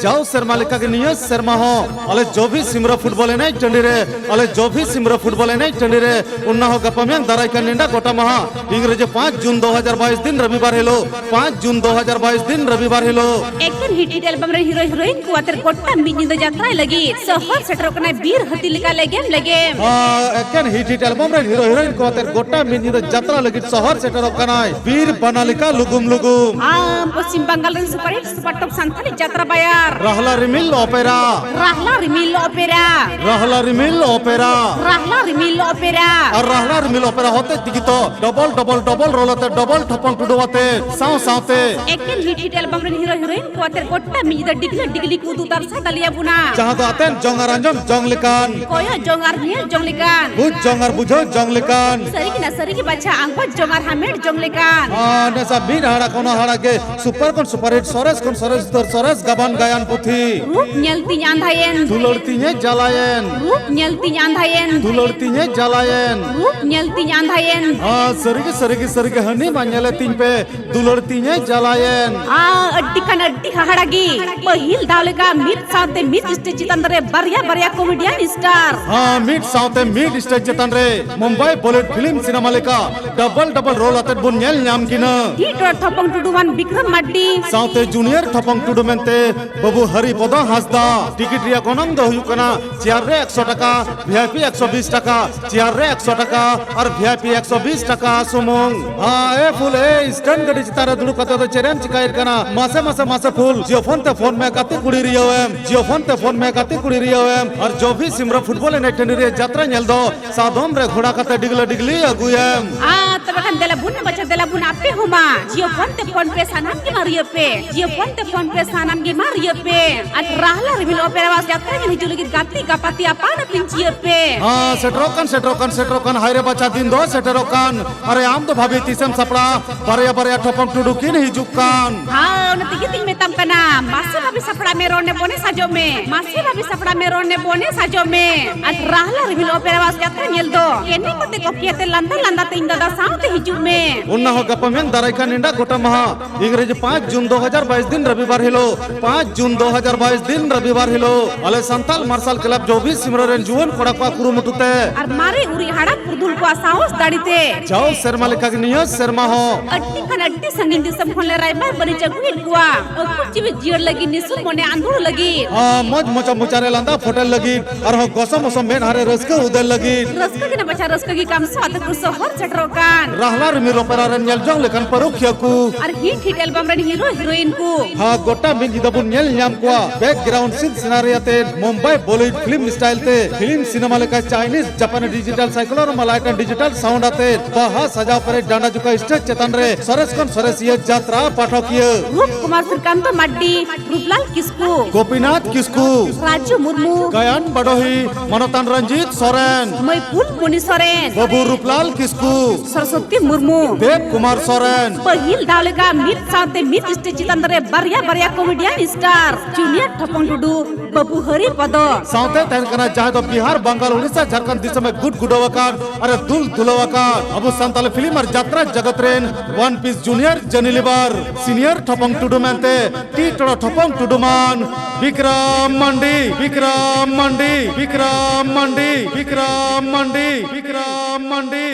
ᱡᱟᱣ ᱥᱮᱨᱢᱟ ᱞᱮᱠᱟᱜᱮ ᱱᱤᱭᱟᱹ ᱥᱮᱨᱢᱟ ᱦᱚᱸ ᱟᱞᱮ ᱡᱚᱵᱷᱤ ᱥᱤᱢᱨᱟᱹ ᱯᱷᱩᱴᱵᱚᱞ ᱮᱱᱮᱡ ᱴᱟᱺᱰᱤ ᱨᱮ, ᱟᱞᱮ ᱡᱚᱵᱷᱤ ᱥᱤᱢᱨᱟᱹ ᱯᱷᱩᱴᱵᱚᱞ ᱮᱱᱮᱡ ᱴᱟᱺᱰᱤ ᱨᱮ, ᱚᱱᱟ ᱦᱚᱸ ᱜᱟᱯᱟ ᱢᱮᱭᱟᱝ ᱫᱟᱨᱟᱭ ᱠᱟᱱ ᱱᱮᱰᱟ ᱜᱚᱴᱟ ᱢᱟᱦᱟ ᱤᱝᱨᱮᱡᱤ ᱯᱟᱸᱪ ᱡᱩᱱ ᱫᱩ ᱦᱟᱡᱟᱨ ᱵᱟᱭᱤᱥ ᱫᱤᱱ ᱨᱚᱵᱤᱵᱟᱨ ᱦᱤᱞᱳᱜ, ᱯᱟᱸᱪ ᱡᱩᱱ ᱫᱩ ᱦᱟᱡᱟᱨ ᱵᱟᱭᱤᱥ ᱫᱤᱱ ᱨᱚᱵᱤᱵᱟᱨ ᱦᱤᱞᱳᱜ᱾ ᱮᱠᱮᱱ ᱦᱤᱴ ᱦᱤᱴ ᱮᱞᱵᱟᱢ ᱨᱮᱱ ᱦᱤᱨᱳ ᱦᱤᱨᱳᱭᱤᱱ ᱠᱚ ᱟᱛᱮ ᱜᱚᱴᱟ ᱢᱤᱫ ᱧᱤᱫᱟᱹ ᱡᱟᱛᱨᱟᱭ ᱞᱟᱹᱜᱤᱫ ᱥᱚᱦᱚᱨ ᱥᱮᱴᱮᱨᱚᱜ ᱠᱟᱱᱟᱭ ᱵᱤᱨ ᱦᱟᱹᱛᱤ ᱞᱮᱠᱟ ᱞᱮᱜᱮᱢ ᱞᱮᱜᱮᱢ᱾ ᱦᱮᱸ, ᱮᱠᱮᱱ ᱦᱤᱴ ᱦᱤᱴ ᱮᱞᱵᱟᱢ ᱨᱮᱱ ᱦᱤᱨᱳ ᱦᱤᱨᱳᱭᱤᱱ ᱠᱚ ᱟᱛᱮ ᱜᱚᱴᱟ ᱢᱤᱫ ᱧᱤᱫᱟᱹ ᱡᱟᱛᱨᱟ ᱞᱟᱹᱜᱤᱫ ᱥᱚᱦᱚᱨ ᱥᱮᱴᱮᱨᱚᱜ ᱠᱟᱱᱟᱭ ᱵᱤᱨ ᱵᱟᱱᱟ ᱞᱮᱠᱟ ᱞᱩᱜᱩᱢ ᱞᱩᱜᱩᱢ᱾ ᱟᱢ ᱯᱚᱥᱪᱤᱢ ᱵᱟᱝᱜᱟᱞ ᱨᱮᱱ ᱥᱩᱯᱟᱨ ᱦᱤᱴ ᱥᱩᱯᱟᱨ ᱴᱚᱯ ᱥᱟᱱᱛᱟᱲᱤ ᱡᱟᱛᱨᱟ ᱵᱟᱭᱟᱨ᱾ ᱨᱟᱦᱞᱟ ᱨᱤᱢᱤᱞ ᱚᱯᱮᱨᱟ᱾ ᱨᱟᱦᱞᱟ ᱨᱤᱢᱤᱞ ᱚᱯᱮᱨᱟ᱾ ᱨᱟᱦᱞᱟ ᱨᱤᱢᱤᱞ ᱚᱯᱮᱨᱟ᱾ ᱨᱟᱦᱞᱟ ᱨᱤᱢᱤᱞ ᱚᱯᱮᱨᱟ᱾ ᱟᱨ ᱨᱟᱦᱞᱟ ᱨᱤᱢᱤᱞ ᱚᱯᱮᱨᱟ ᱦᱚᱛᱮᱡ ᱛᱮᱜᱮ ᱛᱚ ᱰᱚᱵᱚᱞ ᱰᱚᱵᱚᱞ ᱰᱚᱵᱚᱞ ᱨᱳᱞ ᱟᱛᱮ ᱰᱚᱵᱚᱞ ᱴᱷᱚᱯᱚᱝ ᱴᱩᱰᱩ ᱟᱛᱮ ᱥᱟᱶ ᱥᱟᱶᱛᱮ ᱮᱠᱮᱱ ᱦᱤᱴ ᱦᱤᱴ ᱮᱞᱵᱟᱢ ᱨᱮᱱ ᱦᱤᱨᱳ ᱦᱤᱨᱳᱭᱤᱱ ᱠᱚ ᱟᱛᱮ ᱜᱚᱴᱟ ᱢᱤᱫ ᱧᱤᱫᱟᱹ ᱰᱤᱜᱽᱞᱟᱹ ᱰᱤᱜᱽᱞᱤ ᱠᱚ ᱩᱫᱩᱜ ᱫᱟᱨᱥᱟ ᱫᱟᱞᱮᱭᱟ ᱵᱚᱱᱟ᱾ ᱡᱟᱦᱟᱸ ᱫᱚ ᱟᱛᱮᱱ ᱡᱚᱝ ᱟᱨ ᱟᱸᱡᱚᱢ ᱡᱚᱝ ᱞᱮᱠᱟᱱ, ᱠᱚᱭᱚᱜ ᱡᱚᱝ ᱟᱨ ᱧᱮᱞ ᱡᱚᱝ ᱞᱮᱠᱟᱱ, ᱵᱩᱡᱽ ᱡᱚᱝ ᱟᱨ ᱵᱩᱡᱷᱟᱹᱣ ᱡᱚᱝ ᱞᱮᱠᱟᱱ, ᱥᱟᱹᱨᱤ ᱜᱮ ᱱᱟ ᱥᱟᱹᱨᱤ ᱜᱮ ᱵᱟᱪᱷᱟ ᱟᱸᱜᱚᱪ ᱡᱚᱝ ᱟᱨ ᱦᱟᱢᱮᱴ ᱡᱚᱝ ᱞᱮᱠᱟᱱ᱾ ᱟᱨ ᱱᱮᱥᱟ ᱢᱤᱫ ᱦᱟᱲᱟ ᱠᱷᱚᱱ ᱦᱟᱲᱟ ᱜᱮ ᱥᱩᱯᱟᱨ ᱠᱷᱚᱱ ᱥᱩᱯᱟᱨ ᱦᱤᱴ, ᱥᱚᱨᱮᱥ ᱠᱷᱚᱱ ᱥᱚᱨᱮᱥ ᱩᱛᱟᱹᱨ ᱥᱚᱨᱮᱥ ᱜᱟᱵᱟᱱ ᱜᱟᱭᱟᱱ ᱯᱩᱛᱷᱤ᱾ ᱨᱩᱯ ᱧᱮᱞ ᱛᱤᱧ ᱟᱸᱫᱷᱟᱭᱮᱱ᱾ ᱫᱩᱞᱟᱹᱲ ᱛᱤᱧᱮ ᱡᱟᱞᱟᱭᱮᱱ᱾ ᱨᱩᱯ ᱧᱮᱞ ᱛᱤᱧ ᱟᱸᱫᱷᱟᱭᱮᱱ᱾ ᱫᱩᱞᱟᱹᱲ ᱛᱤᱧᱮ ᱡᱟᱞᱟᱭᱮᱱ᱾ ᱨᱩᱯ ᱧᱮᱞ ᱛᱤᱧ ᱟᱸᱫᱷᱟᱭᱮᱱ᱾ ᱟᱨ ᱥᱟᱹᱨᱤ ᱜᱮ ᱥᱟᱹᱨᱤ ᱜᱮ ᱥᱟᱹᱨᱤ ᱜᱮ ᱦᱟᱹᱱᱤ ᱢᱟ ᱧᱮᱞᱮ ᱛᱤᱧ ᱯᱮ᱾ ᱫᱩᱞᱟᱹᱲ ᱛᱤᱧᱮ ᱡᱟᱞᱟᱭᱮᱱ᱾ ᱟ, ᱟᱹᱰᱤ ᱠᱷᱟᱱ ᱟᱹᱰᱤ ᱦᱟᱦᱟᱲᱟ ᱜᱮ᱾ ᱯᱟᱹᱦᱤᱞ ᱫᱷᱟᱣ ᱞᱮᱠᱟ ᱢᱤᱫ ᱥᱟᱶᱛᱮ ᱢᱤᱫ ᱥᱴᱮᱡᱽ ᱪᱮᱛᱟᱱ ᱨᱮ ᱵᱟᱨᱭᱟ ᱵᱟᱨᱭᱟ ᱠᱚᱢᱮᱰᱤᱭᱟᱱ ᱥᱴᱟᱨ᱾ ᱦᱮᱸ, ᱢᱤᱫ ᱥᱟᱶᱛᱮ ᱢᱤᱫ ᱥᱴᱮᱡᱽ ᱪᱮᱛᱟᱱ ᱨᱮ ᱢᱩᱢᱵᱟᱭ ᱵᱚᱞᱤᱣᱩᱰ ᱯᱷᱤᱞᱢ ᱥᱤᱱᱮᱢᱟ ᱞᱮᱠᱟ ᱰᱟᱵᱚᱞ ᱰᱟᱵᱚᱞ ᱨᱳᱞ ᱟᱛᱮᱫ ᱵᱚᱱ ᱧᱮᱞ ᱧᱟᱢ ᱠᱤᱱᱟ᱾ ᱦᱤᱴ ᱨᱚᱲ ᱴᱷᱚᱯᱚᱝ ᱴᱩᱰᱩ ᱟᱨ ᱵᱤᱠᱨᱚᱢ ᱢᱟᱨᱰᱤ᱾ ᱥᱟᱶᱛᱮ ᱡᱩᱱᱤᱭᱚᱨ ᱴᱷᱚᱯᱚᱝ ᱴᱩᱰᱩ ᱢᱮᱱᱛᱮ ᱵᱟᱹᱵᱩ ᱦᱟᱨᱤ ᱯᱚᱫᱚ ᱦᱟᱸᱥᱫᱟ᱾ ᱴᱤᱠᱤᱴ ᱨᱮᱭᱟᱜ ᱜᱚᱱᱚᱝ ᱫᱚ ᱦᱩᱭᱩᱜ ᱠᱟᱱᱟ ᱪᱮᱭᱟᱨ ᱨᱮ ᱮᱠᱥᱚ ᱴᱟᱠᱟ, ᱵᱷᱤ ᱟᱭ ᱯᱤ ᱮᱠᱥᱚ ᱵᱤᱥ ᱴᱟᱠᱟ, ᱪᱮᱭᱟᱨ ᱨᱮ ᱮᱠᱥᱚ ᱴᱟᱠᱟ ᱟᱨ ᱵᱷᱤ ᱟᱭ ᱯᱤ ᱮᱠᱥᱚ ᱵᱤᱥ ᱴᱟᱠᱟ ᱥᱩᱢᱩᱝ᱾ ᱦᱟ, ᱮ ᱯᱷᱩᱞ, ᱮ ᱥᱴᱮᱱᱰ ᱜᱟᱹᱰᱤ ᱪᱮᱛᱟᱱ ᱨᱮ ᱫᱩᱲᱩᱵ ᱠᱟᱛᱮ ᱫᱚ ᱪᱮᱫ ᱮᱢ ᱪᱤᱠᱟᱹᱭᱮᱫ ᱠᱟᱱᱟ? ᱢᱟᱥᱮ, ᱢᱟᱥᱮ, ᱢᱟᱥᱮ ᱯᱷᱩᱞ, ᱡᱤᱭᱳ ᱯᱷᱳᱱ ᱛᱮ ᱯᱷᱳᱱ ᱢᱮ ᱜᱟᱛᱮ ᱠᱩᱲᱤ ᱨᱤᱭᱟᱹᱣ ᱮᱢ, ᱡᱤᱭᱳ ᱯᱷᱳᱱ ᱛᱮ ᱯᱷᱳᱱ ᱢᱮ ᱜᱟᱛᱮ ᱠᱩᱲᱤ ᱨᱤᱭᱟᱹᱣ ᱮᱢ᱾ ᱟᱨ ᱡᱚᱵᱷᱤ ᱥᱤᱢᱨᱟ ᱯᱷᱩᱴᱵᱚᱞ ᱮᱱᱮᱡ ᱴᱟᱺᱰᱤ ᱨᱮ ᱡᱟᱛᱨᱟ ᱧᱮᱞ ᱫᱚ ᱥᱟᱫᱚᱢ ᱨᱮ ᱜᱷᱚᱲᱟ ᱠᱟᱛᱮ ᱰᱤᱜᱽᱞᱟᱹ ᱰᱤᱜᱽᱞᱤ ᱟᱹᱜᱩᱭᱮᱢ᱾ ᱟ, ᱛᱚᱵᱮ ᱠᱷᱟᱱ ᱫᱮᱞᱟ ᱵᱩᱱ ᱵᱟᱪᱷᱟ, ᱫᱮᱞᱟ ᱵᱩᱱ ᱟᱯᱮ ᱦᱚᱸ ᱢᱟ᱾ ᱡᱤᱭᱳ ᱯᱷᱳᱱ ᱛᱮ ᱯᱷᱳᱱ ᱯᱮ, ᱥᱟᱱᱟᱢ ᱜᱮ ᱢᱟ ᱨᱤᱭᱟᱹ ᱯᱮ᱾ ᱡᱤᱭᱳ ᱯᱷᱳᱱ ᱛᱮ ᱯᱷᱳᱱ ᱯᱮ, ᱥᱟᱱᱟᱢ ᱜᱮ ᱢᱟ ᱨᱤᱭᱟᱹ ᱯᱮ᱾ ᱟᱨ ᱨᱟᱦᱞᱟ ᱨᱤᱢᱤᱞ ᱚᱯᱮᱨᱟ ᱵᱟᱥ ᱡᱟᱛᱨᱟ ᱧᱮᱞ ᱦᱤᱡᱩᱜ ᱞᱟᱹᱜᱤᱫ ᱜᱟᱛᱮ ᱜᱟᱯᱟᱛᱮ ᱟᱯᱟᱱ ᱟᱹᱯᱤᱱ ᱪᱤᱭᱟᱹ ᱯᱮ᱾ ᱦᱮᱸ, ᱥᱮᱴᱮᱨᱚᱜ ᱠᱟᱱ, ᱥᱮᱴᱮᱨᱚᱜ ᱠᱟᱱ, ᱥᱮᱴᱮᱨᱚᱜ ᱠᱟᱱ᱾ ᱦᱟᱭ ᱨᱮ ᱵᱟᱪᱷᱟ, ᱫᱤᱱ ᱫᱚ ᱥᱮᱴᱮᱨᱚᱜ ᱠᱟᱱ᱾ ᱟᱨᱮ, ᱟᱢ ᱫᱚ ᱵᱷᱟᱵᱤ ᱛᱤᱥᱮᱢ ᱥᱟᱯᱲᱟᱜᱼᱟ? ᱵᱟᱨᱭᱟ ᱵᱟᱨᱭᱟ ᱴᱷᱚᱯᱚᱝ ᱴᱩᱰᱩ ᱠᱤᱱ ᱦᱤᱡᱩᱜ ᱠᱟᱱ᱾ ᱦᱮᱸ, ᱚᱱᱟ ᱛᱮᱜᱮ ᱛᱤᱧ ᱢᱮᱛᱟᱢ ᱠᱟᱱᱟ, ᱢᱟᱥᱮ ᱵᱷᱟᱵᱤ ᱥᱟᱯᱲᱟᱜ ᱢᱮ, ᱨᱚᱲ ᱱᱮ ᱵᱚᱱᱮ ᱥᱟᱡᱚᱜ ᱢᱮ᱾ ᱢᱟᱥᱮ ᱵᱷᱟᱵᱤ ᱥᱟᱯᱲᱟᱜ ᱢᱮ, ᱨᱚᱲ ᱱᱮ ᱵᱚᱱᱮ ᱥᱟᱡᱚᱜ ᱢᱮ᱾ ᱟᱨ ᱨᱟᱦᱞᱟ ᱨᱤᱢᱤᱞ ᱚᱯᱮᱨᱟ ᱵᱟᱥ ᱡᱟᱛᱨᱟ ᱧᱮᱞ ᱫᱚ ᱠᱮᱱᱮ ᱠᱚᱛᱮ ᱠᱚᱯᱤᱭᱟᱛᱮ ᱞᱟᱸᱫᱟ ᱞᱟᱸᱫᱟ ᱛᱮ ᱤᱧ ᱫᱟᱫᱟ ᱥᱟᱶ ᱛᱮ ᱦᱤᱡᱩᱜ ᱢᱮ᱾ ᱚᱱᱟ ᱦᱚᱸ ᱜᱟᱯᱟ ᱢᱮᱭᱟᱝ ᱫᱟᱨᱟᱭ ᱠᱟᱱ ᱱᱮᱰᱟ ᱜᱚᱴᱟ ᱢᱟᱦᱟ, ᱤᱝᱨᱮᱡᱤ ᱯᱟᱸᱪ ᱡᱩᱱ ᱫᱩ ᱦᱟᱡᱟᱨ ᱵᱟᱭᱤᱥ ᱫᱤᱱ ᱨᱚᱵᱤᱵᱟᱨ ᱦᱤᱞᱳᱜ, ᱯᱟᱸᱪ ᱡᱩᱱ ᱫᱩ ᱦᱟᱡᱟᱨ ᱵᱟᱭᱤᱥ ᱫᱤᱱ ᱨᱚᱵᱤᱵᱟᱨ ᱦᱤᱞᱳᱜ ᱟᱞᱮ ᱥᱟᱱᱛᱟᱞ ᱢᱟᱨᱥᱟᱞ ᱠᱞᱟᱵᱽ ᱡᱚᱵᱤ ᱥᱤᱢᱨᱟᱹ ᱨᱮᱱ ᱡᱩᱣᱟᱹᱱ ᱠᱚᱲᱟ ᱠᱚᱣᱟᱜ ᱠᱩᱨᱩᱢᱩᱴᱩ ᱛᱮ ᱟᱨ ᱢᱟᱨᱮ ᱩᱨᱤᱡ ᱦᱟᱲᱟᱢ ᱯᱩᱨᱫᱷᱩᱞ ᱠᱚᱣᱟᱜ ᱥᱟᱦᱚᱥ ᱫᱟᱲᱮ ᱛᱮ ᱡᱟᱣ ᱥᱮᱨᱢᱟ ᱞᱮᱠᱟᱜᱮ ᱱᱤᱭᱟᱹ ᱥᱮᱨᱢᱟ ᱦᱚᱸ ᱟᱹᱰᱤ ᱠᱷᱟᱱ ᱟᱹᱰᱤ ᱥᱟᱺᱜᱤᱧ ᱫᱤᱥᱚᱢ ᱠᱷᱚᱱ ᱞᱮ ᱨᱟᱭᱵᱟᱨ ᱵᱟᱹᱱᱤᱡ ᱟᱹᱜᱩᱭᱮᱫ ᱠᱚᱣᱟ᱾ ᱟᱹᱠᱩ ᱡᱤᱣᱤ ᱡᱤᱭᱟᱹᱲ ᱞᱟᱹᱜᱤᱫ, ᱱᱤᱥᱩᱱ ᱢᱚᱱᱮ ᱟᱸᱫᱳᱲ ᱞᱟᱹᱜᱤᱫ᱾ ᱦᱚᱸ, ᱢᱚᱡᱽ ᱢᱚᱪᱟ ᱢᱚᱪᱟ ᱨᱮ ᱞᱟᱸᱫᱟ ᱯᱷᱚᱴᱮᱞ ᱞᱟᱹᱜᱤᱫ, ᱟᱨᱦᱚᱸ ᱜᱚᱥᱚ ᱢᱚᱥᱚ ᱢᱮᱫᱦᱟ ᱨᱮ ᱨᱟᱹᱥᱠᱟᱹ ᱩᱫᱟᱹᱨ ᱞᱟᱹᱜᱤᱫ᱾ ᱨᱟᱹᱥᱠᱟᱹ ᱜᱮ ᱱᱟ ᱵᱟᱪᱷᱟ, ᱨᱟᱹᱥᱠᱟᱹ ᱜᱮ ᱠᱟᱢᱥᱟ ᱟᱛᱳ ᱠᱚ ᱥᱚᱦᱚᱨ ᱥᱮᱴᱮᱨᱚᱜ ᱠᱟᱱ᱾ ᱨᱟᱦᱞᱟ ᱨᱤᱢᱤᱞ ᱚᱯᱮᱨᱟ ᱨᱮᱱ ᱧᱮᱞ ᱡᱚᱝ ᱞᱮᱠᱟᱱ ᱯᱟᱹᱨᱩᱠᱷᱤᱭᱟᱹ ᱠᱚ᱾ ᱟᱨ ᱦᱤᱴ ᱦᱤᱴ ᱮᱞᱵᱟᱢ ᱨᱮᱱ ᱦᱤᱨᱳ ᱦᱤᱨᱳᱭᱤᱱ ᱠᱚ᱾ ᱦᱟ, ᱜᱚᱴᱟ ᱢᱤᱫ ᱧᱤᱫᱟᱹ ᱵᱚᱱ ᱧᱮᱞ ᱧᱟᱢ ᱠᱚᱣᱟ᱾ ᱵᱮᱠᱜᱨᱟᱣᱩᱱᱰ ᱥᱤᱱ ᱥᱤᱱᱟᱨᱤ ᱟᱛᱮ ᱢᱩᱢᱵᱟᱭ ᱵᱚᱞᱤᱣᱩᱰ ᱯᱷᱤᱞᱢ ᱥᱴᱟᱭᱤᱞ ᱛᱮ ᱯᱷᱤᱞᱢ ᱥᱤᱱᱮᱢᱟ ᱞᱮᱠᱟ Chinese Japanese digital cyclorama light and digital sound ᱟᱛᱮ ᱵᱟᱦᱟ ᱥᱟᱡᱟᱣ ᱯᱮᱨᱮᱡ ᱰᱟᱸᱰᱟ ᱡᱚᱠᱟ ᱥᱴᱮᱡᱽ ᱪᱮᱛᱟᱱ ᱨᱮ ᱥᱚᱨᱮᱥ ᱠᱷᱚᱱ ᱥᱚᱨᱮᱥᱤᱭᱟᱹ ᱡᱟᱛᱨᱟ ᱯᱟᱴᱷᱚᱠᱤᱭᱟᱹ ᱨᱩᱯ ᱠᱩᱢᱟᱨ ᱥᱨᱤᱠᱟᱱᱛ ᱢᱟᱰᱰᱤ, ᱨᱩᱯᱞᱟᱞ ᱠᱤᱥᱠᱩ, ᱜᱳᱯᱤᱱᱟᱛᱷ ᱠᱤᱥᱠᱩ, ᱨᱟᱡᱩ ᱢᱩᱨᱢᱩ, ᱜᱟᱭᱟᱱ ᱵᱟᱰᱚᱦᱤ ᱢᱟᱱᱚᱛᱟᱱ ᱨᱚᱧᱡᱤᱛ ᱥᱚᱨᱮᱱ, ᱢᱟᱹᱭ ᱯᱷᱩᱞᱢᱩᱱᱤ ᱥᱚᱨᱮᱱ, ᱵᱟᱹᱵᱩ ᱨᱩᱯᱞᱟᱞ ᱠᱤᱥᱠᱩ, ᱥᱚᱨᱚᱥᱚᱛᱤ ᱢᱩᱨᱢᱩ, ᱫᱮᱵ ᱠᱩᱢᱟᱨ ᱥᱚᱨᱮᱱ᱾ ᱯᱟᱹᱦᱤᱞ ᱫᱟᱣ ᱞᱮᱠᱟ ᱢᱤᱫ ᱥᱟᱶᱛᱮ ᱢᱤᱫ ᱥᱴᱮᱡᱽ ᱪᱮᱛᱟᱱ ᱨᱮ ᱵᱟᱨᱭᱟ ᱵᱟᱨᱭᱟ ᱠᱚᱢᱮᱰᱤᱭᱟᱱ ᱥᱴᱟᱨ, ᱡᱩᱱᱤᱭᱟᱨ ᱴᱷᱚᱯᱚᱝ ᱴᱩᱰᱩ, ᱵᱟᱹᱵᱩ ᱦᱟᱹᱨᱤ ᱯᱚᱫᱚ᱾ ᱥᱟᱶᱛᱮ ᱛᱟᱦᱮᱱ ᱠᱟᱱᱟ ᱡᱟᱦᱟᱸᱭ ᱫᱚ ᱵᱤᱦᱟᱨ, ᱵᱟᱝᱜᱟᱞ, ᱩᱲᱤᱥᱥᱟ, ᱡᱷᱟᱲᱠᱷᱚᱸᱰ ᱫᱤᱥᱚᱢ ᱮ ᱜᱩᱰ ᱜᱩᱰᱟᱹᱣ ᱟᱠᱟᱱ ᱟᱨ ᱮ ᱫᱩᱞ ᱫᱩᱞᱟᱹᱣ ᱟᱠᱟᱱ ᱟᱵᱚ ᱥᱟᱱᱛᱟᱲ ᱯᱷᱤᱞᱢ ᱟᱨ ᱡᱟᱛᱨᱟ ᱡᱚᱜᱚᱛ ᱨᱮᱱ ᱚᱣᱟᱱ ᱯᱤᱥ ᱡᱩᱱᱤᱭᱟᱨ ᱡᱟᱹᱱᱤ ᱞᱤᱵᱟᱨ ᱥᱤᱱᱤᱭᱟᱨ ᱴᱷᱚᱯᱚᱝ ᱴᱩᱰᱩ ᱢᱮᱱᱛᱮ ᱴᱤ ᱴᱚᱲᱚ ᱴᱷᱚᱯᱚᱝ ᱴᱩᱰᱩ ᱢᱟᱱ ᱵᱤᱠᱨᱚᱢ ᱢᱟᱱᱰᱤ, ᱵᱤᱠᱨᱚᱢ ᱢᱟᱱᱰᱤ, ᱵᱤᱠᱨᱚᱢ ᱢᱟᱱᱰᱤ, ᱵᱤᱠᱨᱚᱢ ᱢᱟᱱᱰᱤ, ᱵᱤᱠᱨᱚᱢ ᱢᱟᱱᱰᱤ᱾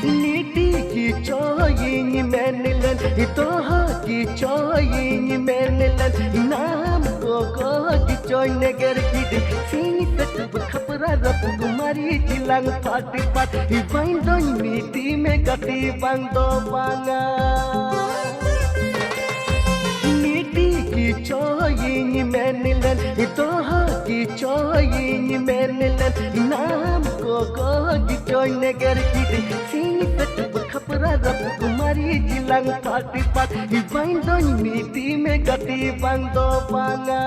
ᱱᱤᱴᱤ ᱜᱮ ᱪᱚᱭᱤᱧ ᱢᱮᱱ ᱞᱮᱱ, ᱫᱚᱦᱚ ᱜᱮ ᱪᱚᱭᱤᱧ ᱢᱮᱱ ᱞᱮᱱ, ᱱᱟᱢ ᱜᱚᱜᱚ ᱜᱮ ᱪᱚᱭ ᱱᱮᱜᱮᱨ ᱠᱤᱫᱤᱧ᱾ ᱥᱤᱧ ᱛᱟᱹᱠᱩᱵ ᱠᱷᱟᱯᱨᱟ ᱨᱟᱹᱯᱩᱫ ᱢᱟᱹᱨᱤᱪ ᱞᱟᱝ ᱯᱟᱴ ᱯᱟᱴ, ᱵᱟᱹᱧ ᱫᱚᱧ ᱢᱤᱫᱤ ᱢᱮ ᱜᱟᱛᱮ ᱵᱟᱝ ᱫᱚ ᱵᱟᱝᱟ᱾ ᱢᱤᱫᱤ ᱜᱮ ᱪᱚᱭᱤᱧ ᱢᱮᱱ ᱞᱮᱱ, ᱫᱚᱦᱚ ᱜᱮ ᱪᱚᱭᱤᱧ ᱢᱮᱱ ᱞᱮᱱ, ᱱᱟᱢ ᱜᱚᱜᱚ ᱜᱮ ᱪᱚᱭ ᱱᱮᱜᱮᱨ ᱠᱤᱫᱤᱧ᱾ ᱥᱤᱧ ᱛᱟᱹᱠᱩᱵ ᱠᱷᱟᱯᱨᱟ ᱨᱟᱹᱯᱩᱫ ᱢᱟᱹᱨᱤᱪ ᱞᱟᱝ ᱯᱟᱴ ᱯᱟᱴ, ᱵᱟᱹᱧ ᱫᱚᱧ ᱢᱤᱫᱤ ᱢᱮ ᱜᱟᱛᱮ ᱵᱟᱝ ᱫᱚ ᱵᱟᱝᱟ᱾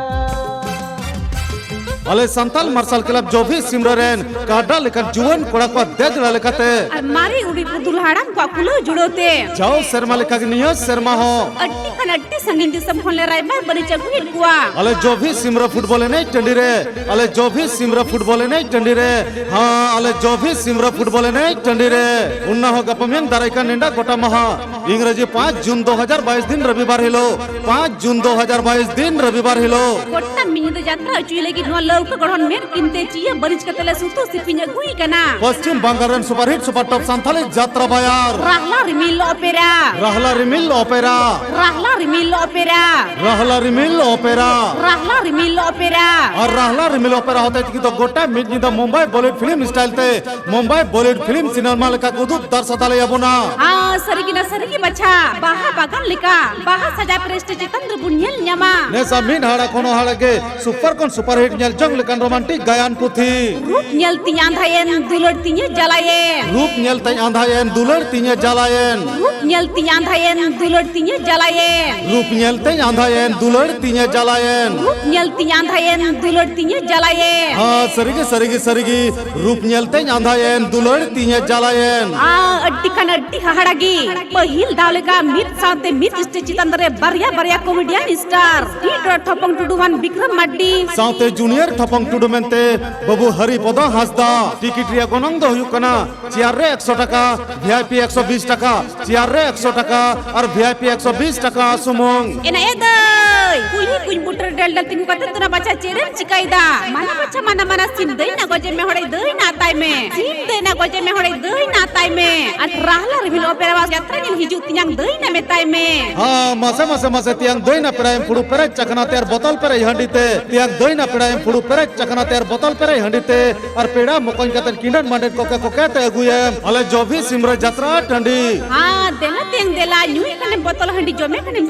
ᱟᱞᱮ ᱥᱟᱱᱛᱟᱞ ᱢᱟᱨᱥᱟᱞ ᱠᱞᱟᱵᱽ ᱡᱚᱵᱷᱤ ᱥᱤᱢᱨᱟᱹ ᱨᱮᱱ ᱠᱟᱰᱟ ᱞᱮᱠᱟᱱ ᱡᱩᱣᱟᱹᱱ ᱠᱚᱲᱟ ᱠᱚᱣᱟᱜ ᱫᱮᱡ ᱞᱮᱠᱟᱛᱮ ᱟᱨ ᱢᱟᱨᱮ ᱩᱰᱤ ᱯᱩᱛᱩᱞ ᱦᱟᱲᱟᱢ ᱠᱚᱣᱟᱜ ᱠᱩᱞᱟᱹᱣ ᱡᱩᱲᱟᱹᱣ ᱛᱮ ᱡᱟᱣ ᱥᱮᱨᱢᱟ ᱞᱮᱠᱟᱜᱮ ᱱᱤᱭᱟᱹ ᱥᱮᱨᱢᱟ ᱦᱚᱸ ᱟᱹᱰᱤ ᱠᱷᱟᱱ ᱟᱹᱰᱤ ᱥᱟᱺᱜᱤᱧ ᱫᱤᱥᱚᱢ ᱠᱷᱚᱱ ᱞᱮ ᱨᱟᱭᱵᱟᱨ ᱵᱟᱹᱱᱤᱡ ᱟᱹᱜᱩᱭᱮᱫ ᱠᱚᱣᱟ᱾ ᱟᱞᱮ ᱡᱚᱵᱷᱤ ᱥᱤᱢᱨᱟᱹ ᱯᱷᱩᱴᱵᱚᱞ ᱮᱱᱮᱡ ᱴᱟᱺᱰᱤ ᱨᱮ, ᱟᱞᱮ ᱡᱚᱵᱷᱤ ᱥᱤᱢᱨᱟᱹ ᱯᱷᱩᱴᱵᱚᱞ ᱮᱱᱮᱡ ᱴᱟᱺᱰᱤ ᱨᱮ, ᱦᱮᱸ, ᱟᱞᱮ ᱡᱚᱵᱷᱤ ᱥᱤᱢᱨᱟᱹ ᱯᱷᱩᱴᱵᱚᱞ ᱮᱱᱮᱡ ᱴᱟᱺᱰᱤ ᱨᱮ᱾ ᱚᱱᱟ ᱦᱚᱸ ᱜᱟᱯᱟ ᱢᱮᱭᱟᱝ ᱫᱟᱨᱟᱭ ᱠᱟᱱ ᱱᱮᱰᱟ ᱜᱚᱴᱟ ᱢᱟᱦᱟ, ᱤᱝᱨᱮᱡᱤ ᱯᱟᱸᱪ ᱡᱩᱱ ᱫᱩ ᱦᱟᱡᱟᱨ ᱵᱟᱭᱤᱥ ᱫᱤᱱ ᱨᱚᱵᱤᱵᱟᱨ ᱦᱤᱞᱳᱜ, ᱯᱟᱸᱪ ᱡᱩᱱ ᱫᱩ ᱦᱟᱡᱟᱨ ᱵᱟᱭᱤᱥ ᱫᱤᱱ ᱨᱚᱵᱤᱵᱟᱨ ᱦᱤᱞᱳᱜ᱾ ᱜᱚᱴᱟ ᱢᱤᱫ ᱧᱤᱫᱟᱹ ᱡᱟᱛᱨᱟ ᱦᱚᱪᱚᱭ ᱞᱟᱹᱜᱤᱫ ᱱᱚᱣᱟ ᱞᱟᱹᱣᱠᱟᱹ ᱜᱚᱲᱦᱚᱱ ᱢᱮᱫ ᱠᱤᱱᱛᱮ ᱪᱤᱭᱟᱹ ᱵᱟᱹᱱᱤᱡ ᱠᱟᱛᱮ ᱞᱮ ᱥᱩᱛᱩ ᱥᱤᱯᱤᱧ ᱟᱹᱜᱩᱭ ᱠᱟᱱᱟ᱾ ᱯᱚᱥᱪᱤᱢ ᱵᱟᱝᱜᱟᱞ ᱨᱮᱱ ᱥᱩᱯᱟᱨᱦᱤᱴ ᱥᱩᱯᱟᱨ ᱴᱚᱯ ᱥᱟᱱᱛᱟᱲᱤ ᱡᱟᱛᱨᱟ ᱵᱟᱭᱟᱨ᱾ ᱨᱟᱦᱞᱟ ᱨᱤᱢᱤᱞ ᱚᱯᱮᱨᱟ᱾ ᱨᱟᱦᱞᱟ ᱨᱤᱢᱤᱞ ᱚᱯᱮᱨᱟ᱾ ᱨᱟᱦᱞᱟ ᱨᱤᱢᱤᱞ ᱚᱯᱮᱨᱟ᱾ ᱨᱟᱦᱞᱟ ᱨᱤᱢᱤᱞ ᱚᱯᱮᱨᱟ᱾ ᱨᱟᱦᱞᱟ ᱨᱤᱢᱤᱞ ᱚᱯᱮᱨᱟ᱾ ᱟᱨ ᱨᱟᱦᱞᱟ ᱨᱤᱢᱤᱞ ᱚᱯᱮᱨᱟ ᱦᱚᱛᱮᱡ ᱛᱮ ᱫᱚ ᱜᱚᱴᱟ ᱢᱤᱫ ᱧᱤᱫᱟᱹ ᱢᱩᱢᱵᱟᱭ ᱵᱚᱞᱤᱣᱩᱰ ᱯᱷᱤᱞᱢ ᱥᱴᱟᱭᱤᱞ ᱛᱮ ᱢᱩᱢᱵᱟᱭ ᱵᱚᱞᱤᱣᱩᱰ ᱯᱷᱤᱞᱢ ᱥᱤᱱᱮᱢᱟ ᱞᱮᱠᱟ ᱠᱚ ᱩᱫᱩᱜ ᱫᱟᱨᱥᱟ ᱫᱟᱲᱮᱭᱟᱵᱚᱱᱟ᱾ ᱦᱟᱸ, ᱥᱟᱹᱨᱤ ᱜᱮ ᱱᱟ, ᱥᱟᱹᱨᱤ ᱜᱮ ᱵᱟᱪᱷᱟ᱾ ᱵᱟᱦᱟ ᱵᱟᱜᱟᱱ ᱞᱮᱠᱟ ᱵᱟᱦᱟ ᱥᱟᱡᱟ ᱯᱨᱮᱥᱴ ᱪᱮᱛᱟᱱ ᱨᱮᱵᱚᱱ ᱧᱮᱞ ᱧᱟᱢᱟ᱾ ᱱᱮᱥᱟ ᱢᱤᱫ ᱦᱟᱲᱟ ᱠᱷᱚᱱ ᱦᱚᱸ ᱦᱟᱲᱟ ᱜᱮ ᱥᱩᱯᱟᱨ ᱠᱷᱚᱱ ᱥᱩᱯᱟᱨ ᱦᱤᱴ ᱧᱮᱞ ᱡᱚᱝ ᱞᱮᱠᱟᱱ ᱨᱳᱢᱟᱱᱴᱤᱠ ᱜᱟᱭᱟᱱ ᱯᱩᱛᱷᱤ᱾ ᱨᱩᱯ ᱧᱮᱞ ᱛᱤᱧ ᱟᱸᱫᱷᱟᱭᱮᱱ, ᱫᱩᱞᱟᱹᱲ ᱛᱤᱧᱮ ᱡᱟᱞᱟᱭᱮᱱ᱾ ᱨᱩᱯ ᱧᱮᱞ ᱛᱤᱧ ᱟᱸᱫᱷᱟᱭᱮᱱ, ᱫᱩᱞᱟᱹᱲ ᱛᱤᱧᱮ ᱡᱟᱞᱟᱭᱮᱱ᱾ ᱨᱩᱯ ᱧᱮᱞ ᱛᱤᱧ ᱟᱸᱫᱷᱟᱭᱮᱱ, ᱫᱩᱞᱟᱹᱲ ᱛᱤᱧᱮ ᱡᱟᱞᱟᱭᱮᱱ᱾ ᱨᱩᱯ ᱧᱮᱞ ᱛᱤᱧ ᱟᱸᱫᱷᱟᱭᱮᱱ, ᱫᱩᱞᱟᱹᱲ ᱛᱤᱧᱮ ᱡᱟᱞᱟᱭᱮᱱ᱾ ᱨᱩᱯ ᱧᱮᱞ ᱛᱤᱧ ᱟᱸᱫᱷᱟᱭᱮᱱ, ᱫᱩᱞᱟᱹᱲ ᱛᱤᱧᱮ ᱡᱟᱞᱟᱭᱮᱱ᱾ ᱦᱟᱸ, ᱥᱟᱹᱨᱤᱜᱮ, ᱥᱟᱹᱨᱤᱜᱮ, ᱥᱟᱹᱨᱤᱜᱮ᱾ ᱨᱩᱯ ᱧᱮᱞ ᱛᱮᱧ ᱟᱸᱫᱷᱟᱭᱮᱱ, ᱫᱩᱞᱟᱹᱲ ᱛᱤᱧᱮ ᱡᱟᱞᱟᱭᱮᱱ᱾ ᱟ, ᱟᱹᱰᱤ ᱠᱷᱟᱱ ᱟᱹᱰᱤ ᱦᱟᱦᱟᱲᱟ ᱜᱮ᱾ ᱯᱟᱹᱦᱤᱞ ᱫᱷᱟᱣ ᱞᱮᱠᱟ ᱢᱤᱫ ᱥᱟᱶᱛᱮ ᱢᱤᱫ ᱥᱴᱮᱡ ᱪᱮᱛᱟᱱ ᱨᱮ ᱵᱟᱨᱭᱟ ᱵᱟᱨᱭᱟ ᱠᱚᱢᱮᱰᱤᱭᱟᱱ ᱥᱴᱟᱨ, ᱦᱤᱴ ᱨᱚᱲ ᱴᱷᱚᱯᱚᱝ ᱴᱩᱰᱩ ᱟᱨ ᱵᱤᱠᱨᱚᱢ ᱢᱟᱨᱰᱤ᱾ ᱥᱟᱶᱛᱮ ᱡᱩᱱᱤᱭᱚᱨ ᱴᱷᱚᱯᱚᱝ ᱴᱩᱰᱩ ᱢᱮᱱᱛᱮ ᱵᱟᱹᱵᱩ ᱦᱟᱨᱤᱯᱚᱫᱚ ᱦᱟᱸᱥᱫᱟ᱾ ᱴᱤᱠᱤᱴ ᱨᱮᱭᱟᱜ ᱜᱚᱱᱚᱝ ᱫᱚ ᱦᱩᱭᱩᱜ ᱠᱟᱱᱟ ᱪᱮᱭᱟᱨ ᱨᱮ ᱮᱠᱥᱚ ᱴᱟᱠᱟ, ᱵᱷᱤ ᱟᱭ ᱯᱤ ᱮᱠᱥᱚ ᱵᱤᱥ ᱴᱟᱠᱟ᱾ ᱪᱮᱭᱟᱨ ᱨᱮ ᱮᱠᱥᱚ ᱴᱟᱠᱟ ᱟᱨ ᱵᱷᱤ ᱟᱭ ᱯᱤ ᱮᱠᱥᱚ ᱵᱤᱥ ᱴᱟᱠᱟ ᱥᱩᱢᱩᱝ᱾ ᱮᱱᱟ ᱮ ᱫᱟᱹᱭ, ᱠᱩᱞᱦᱤ ᱠᱩᱧ ᱵᱩᱴᱟᱹᱨ ᱰᱮᱞ ᱰᱮᱞ ᱛᱤᱸᱜᱩ ᱠᱟᱛᱮ ᱫᱚ ᱱᱟ ᱵᱟᱪᱷᱟ ᱪᱮᱫ ᱮᱢ ᱪᱤᱠᱟᱹᱭᱮᱫᱟ? ᱢᱟᱱᱟ ᱵᱟᱪᱷᱟ ᱢᱟᱱᱟ ᱢᱟᱱᱟ, ᱥᱤᱢ ᱫᱟᱹᱭ ᱱᱟ ᱜᱚᱡᱮ ᱢᱮ ᱦᱚᱲᱮ ᱫᱟᱹᱭ ᱱᱟ ᱛᱟᱭ ᱢᱮ᱾ ᱥᱤᱢ ᱫᱟᱹᱭ ᱱᱟ ᱜᱚᱡᱮ ᱢᱮ ᱦᱚᱲᱮ ᱫᱟᱹᱭ ᱱᱟ ᱛᱟᱭ ᱢᱮ᱾ ᱟᱨ ᱨᱟᱦᱞᱟ ᱨᱤᱢᱤᱞ ᱚᱯᱮᱨᱟ ᱵᱟᱥ ᱡᱟᱛᱨᱟ ᱧᱮᱞ ᱦᱤᱡᱩᱜ ᱛᱤᱧᱟᱝ ᱫᱟᱹᱭ ᱱᱟ ᱢᱮᱛᱟᱭ ᱢᱮ᱾ ᱦᱟᱸ, ᱢᱟᱥᱮ, ᱢᱟᱥᱮ, ᱢᱟᱥᱮ, ᱛᱤᱭᱟᱝ ᱫᱟᱹᱭ ᱱᱟ ᱯᱮᱲᱟᱭᱮᱢ ᱯᱷᱩᱲᱩ ᱯᱮᱨᱮᱡ ᱪᱟᱠᱷᱱᱟ ᱛᱮ ᱟᱨ ᱵᱚᱛᱚᱞ ᱯᱮᱨᱮᱡ ᱦᱟᱺᱰᱤ ᱛᱮ᱾ ᱛᱤᱭᱟᱝ ᱫᱟᱹᱭ ᱱᱟ ᱯᱮᱲᱟᱭᱮᱢ ᱯᱷᱩᱲᱩ ᱯᱮᱨᱮᱡ ᱪᱟᱠᱷᱱᱟ ᱛᱮ ᱟᱨ ᱵᱚᱛᱚᱞ ᱯᱮᱨᱮᱡ ᱦᱟᱺᱰᱤ ᱛᱮ᱾ ᱟᱨ ᱯᱮᱲᱟ ᱢᱚᱠᱚᱧ ᱠᱟᱛᱮ ᱠᱤᱸᱰᱟᱹᱱ ᱢᱟᱸᱰᱮᱱ ᱠᱚᱠᱮ ᱠᱚᱠᱮ ᱛᱮ ᱟᱹᱜᱩᱭᱮᱢ᱾ ᱟᱞᱮ ᱡᱚᱵᱷᱤ ᱥᱤᱢᱨᱟᱹ ᱡᱟᱛᱨᱟ ᱴᱟᱺᱰᱤ᱾ ᱦᱟᱸ, ᱫᱮᱞᱟ ᱛᱮᱝ ᱫᱮᱞᱟ, ᱧᱩᱭ ᱠᱷᱟᱱᱮᱢ ᱵᱚᱛᱚᱞ ᱦᱟᱺᱰᱤ, ᱡᱚᱢᱮ ᱠᱷᱟᱱᱮᱢ